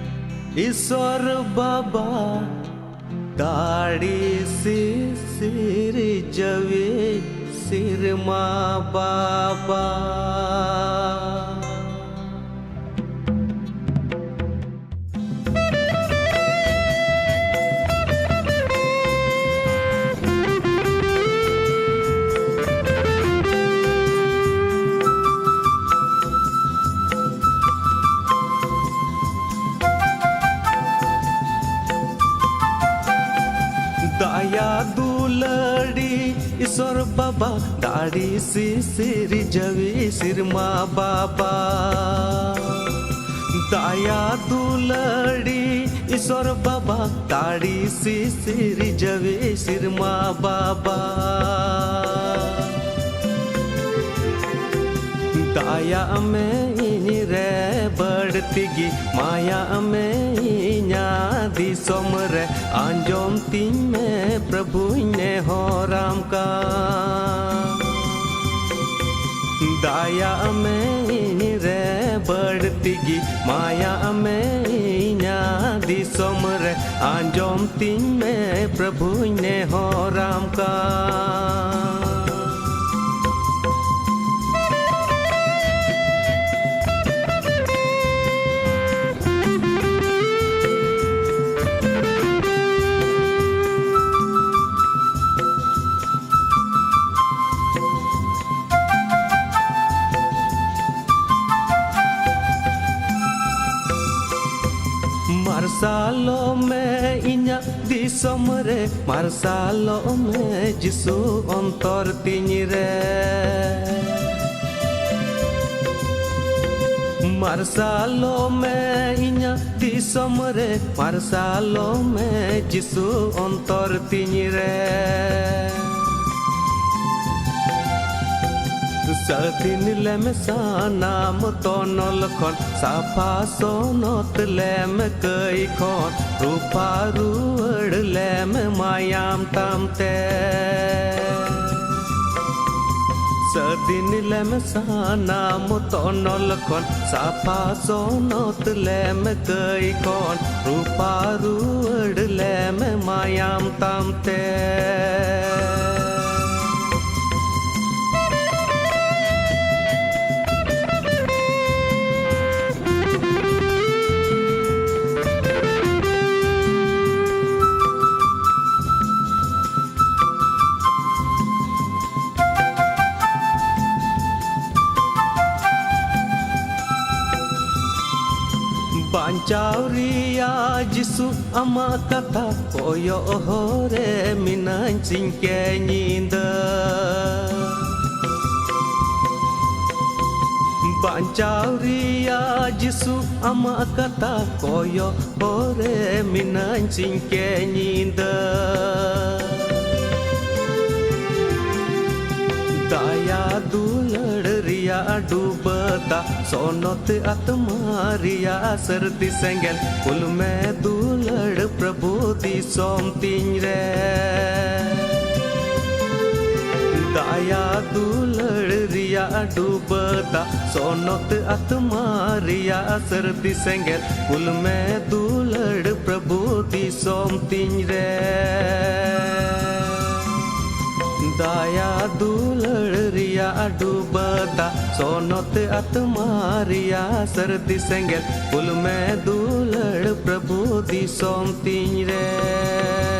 ᱤᱥᱚᱨ ᱵᱟᱵᱟ, ᱫᱟᱲᱮ ᱥᱤᱥᱤᱨ ᱡᱟᱹᱣᱤ ᱥᱤᱨᱢᱟ ᱵᱟᱵᱟ᱾ ᱫᱟᱭᱟ ᱫᱩᱞᱟᱹᱲᱤ ᱤᱥᱚᱨ ᱵᱟᱵᱟ, ᱫᱟᱲᱮ ᱥᱤᱥᱤᱨ ᱡᱟᱹᱣᱤ ᱥᱤᱨᱢᱟ ᱵᱟᱵᱟ᱾ ᱫᱟᱭᱟ ᱫᱩᱞᱟᱹᱲᱤ ᱤᱥᱚᱨ ᱵᱟᱵᱟ, ᱛᱟᱲᱤ ᱥᱤᱥᱤᱨ ᱡᱟᱹᱣᱤ ᱥᱤᱨᱢᱟ ᱵᱟᱵᱟ, ᱫᱟᱭᱟᱜ ᱢᱮ ᱤᱧ ᱨᱮ ᱵᱟᱹᱲᱛᱤ ᱜᱮ, ᱢᱟᱭᱟᱜ ᱢᱮ ᱤᱧᱟᱹᱜ ᱫᱤᱥᱚᱢ ᱨᱮ, ᱟᱸᱡᱚᱢ ᱛᱤᱧ ᱢᱮ ᱯᱨᱚᱵᱷᱩᱧ ᱱᱮᱦᱚᱨᱟᱢ ᱠᱟᱱ᱾ ᱫᱟᱭᱟᱜ ᱢᱮ ᱤᱧ ᱨᱮ ᱵᱟᱹᱲᱛᱤ ᱜᱮ, ᱢᱟᱭᱟᱜ ᱢᱮ ᱤᱧᱟᱹᱜ ᱫᱤᱥᱚᱢ ᱨᱮ, ᱟᱸᱡᱚᱢ ᱛᱤᱧ ᱢᱮ ᱯᱨᱚᱵᱷᱩᱧ ᱱᱮᱦᱚᱨᱟᱢ ᱠᱟᱱ᱾ ᱢᱟᱨᱥᱟᱞᱚᱜ ᱢᱮ ᱤᱧᱟᱹᱜ ᱫᱤᱥᱚᱢ ᱨᱮ, ᱢᱟᱨᱥᱟᱞᱚᱜ ᱢᱮ ᱡᱤᱥᱩ ᱚᱱᱛᱚᱨ ᱛᱤᱧ ᱨᱮ᱾ ᱢᱟᱨᱥᱟᱞᱚᱜ ᱢᱮ ᱤᱧᱟᱹᱜ ᱫᱤᱥᱚᱢ ᱨᱮ, ᱢᱟᱨᱥᱟᱞᱚᱜ ᱢᱮ ᱡᱤᱥᱩ ᱚᱱᱛᱚᱨ ᱛᱤᱧ ᱨᱮ᱾ ᱥᱟᱹᱫᱷᱤᱱ ᱞᱮᱢ ᱥᱟᱱᱟᱢ ᱛᱚᱱᱚᱞ ᱠᱷᱚᱱ, ᱥᱟᱯᱷᱟ ᱥᱚᱱᱚᱛ ᱞᱮᱢ ᱠᱟᱹᱭ ᱠᱷᱚᱱ, ᱨᱩᱯᱷᱟ ᱨᱩᱣᱟᱹᱲ ᱞᱮᱢ ᱢᱟᱭᱟᱢ ᱛᱟᱢ ᱛᱮ᱾ ᱥᱟᱹᱫᱷᱤᱱ ᱞᱮᱢ ᱥᱟᱱᱟᱢ ᱛᱚᱱᱚᱞ ᱠᱷᱚᱱ, ᱥᱟᱯᱷᱟ ᱥᱚᱱᱚᱛ ᱞᱮᱢ ᱠᱟᱹᱭ ᱠᱷᱚᱱ, ᱨᱩᱯᱷᱟ ᱨᱩᱣᱟᱹᱲ ᱞᱮᱢ ᱢᱟᱭᱟᱢ ᱛᱟᱢ ᱛᱮ᱾ ᱵᱟᱧᱪᱟᱣ ᱨᱮᱭᱟᱜ ᱡᱤᱥᱩ ᱟᱢᱟᱜ ᱠᱟᱛᱷᱟ, ᱠᱚᱭᱚᱜ ᱦᱚᱨ ᱨᱮ ᱢᱤᱱᱟᱹᱧ ᱥᱤᱧ ᱠᱮ ᱧᱤᱫᱟᱹ᱾ ᱵᱟᱧᱪᱟᱣ ᱨᱮᱭᱟᱜ ᱡᱤᱥᱩ, ᱟᱢᱟᱜ ᱠᱟᱛᱷᱟ ᱠᱚᱭᱚᱜ ᱦᱚᱨ ᱨᱮ ᱢᱤᱱᱟᱹᱧ ᱥᱤᱧ ᱠᱮ ᱧᱤᱫᱟᱹ᱾ ᱫᱟᱭᱟ ᱫᱩᱞᱟᱹᱲ ᱨᱮᱭᱟᱜ ᱰᱩᱵᱟᱹ ᱫᱟᱜ, ᱥᱚᱱᱚᱛ ᱟᱛᱢᱟ ᱨᱮᱭᱟᱜ ᱥᱟᱹᱨᱫᱤ ᱥᱮᱸᱜᱮᱞ, ᱠᱩᱞ ᱢᱮ ᱫᱩᱞᱟᱹᱲ ᱯᱨᱚᱵᱷᱩ ᱫᱤᱥᱚᱢ ᱛᱤᱧ ᱨᱮ᱾ ᱫᱟᱭᱟ ᱫᱩᱞᱟᱹᱲ ᱨᱮᱭᱟᱜ ᱰᱩᱵᱟᱹ ᱫᱟᱜ, ᱥᱚᱱᱚᱛ ᱟᱛᱢᱟ ᱨᱮᱭᱟᱜ ᱥᱟᱹᱨᱫᱤ ᱥᱮᱸᱜᱮᱞ, ᱠᱩᱞ ᱢᱮ ᱫᱩᱞᱟᱹᱲ ᱯᱨᱚᱵᱷᱩ ᱫᱤᱥᱚᱢ ᱛᱤᱧ ᱨᱮ᱾ ᱫᱟᱭᱟ ᱫᱩᱞᱟᱹᱲ ᱨᱮᱭᱟᱜ ᱰᱩᱵᱟᱹ ᱫᱟᱜ, ᱥᱚᱱᱚᱛ ᱟᱛᱢᱟ ᱨᱮᱭᱟᱜ ᱥᱟᱹᱨᱫᱤ ᱥᱮᱸᱜᱮᱞ, ᱠᱩᱞ ᱢᱮ ᱫᱩᱞᱟᱹᱲ ᱯᱨᱚᱵᱷᱩ ᱫᱤᱥᱚᱢ ᱛᱤᱧ ᱨᱮ᱾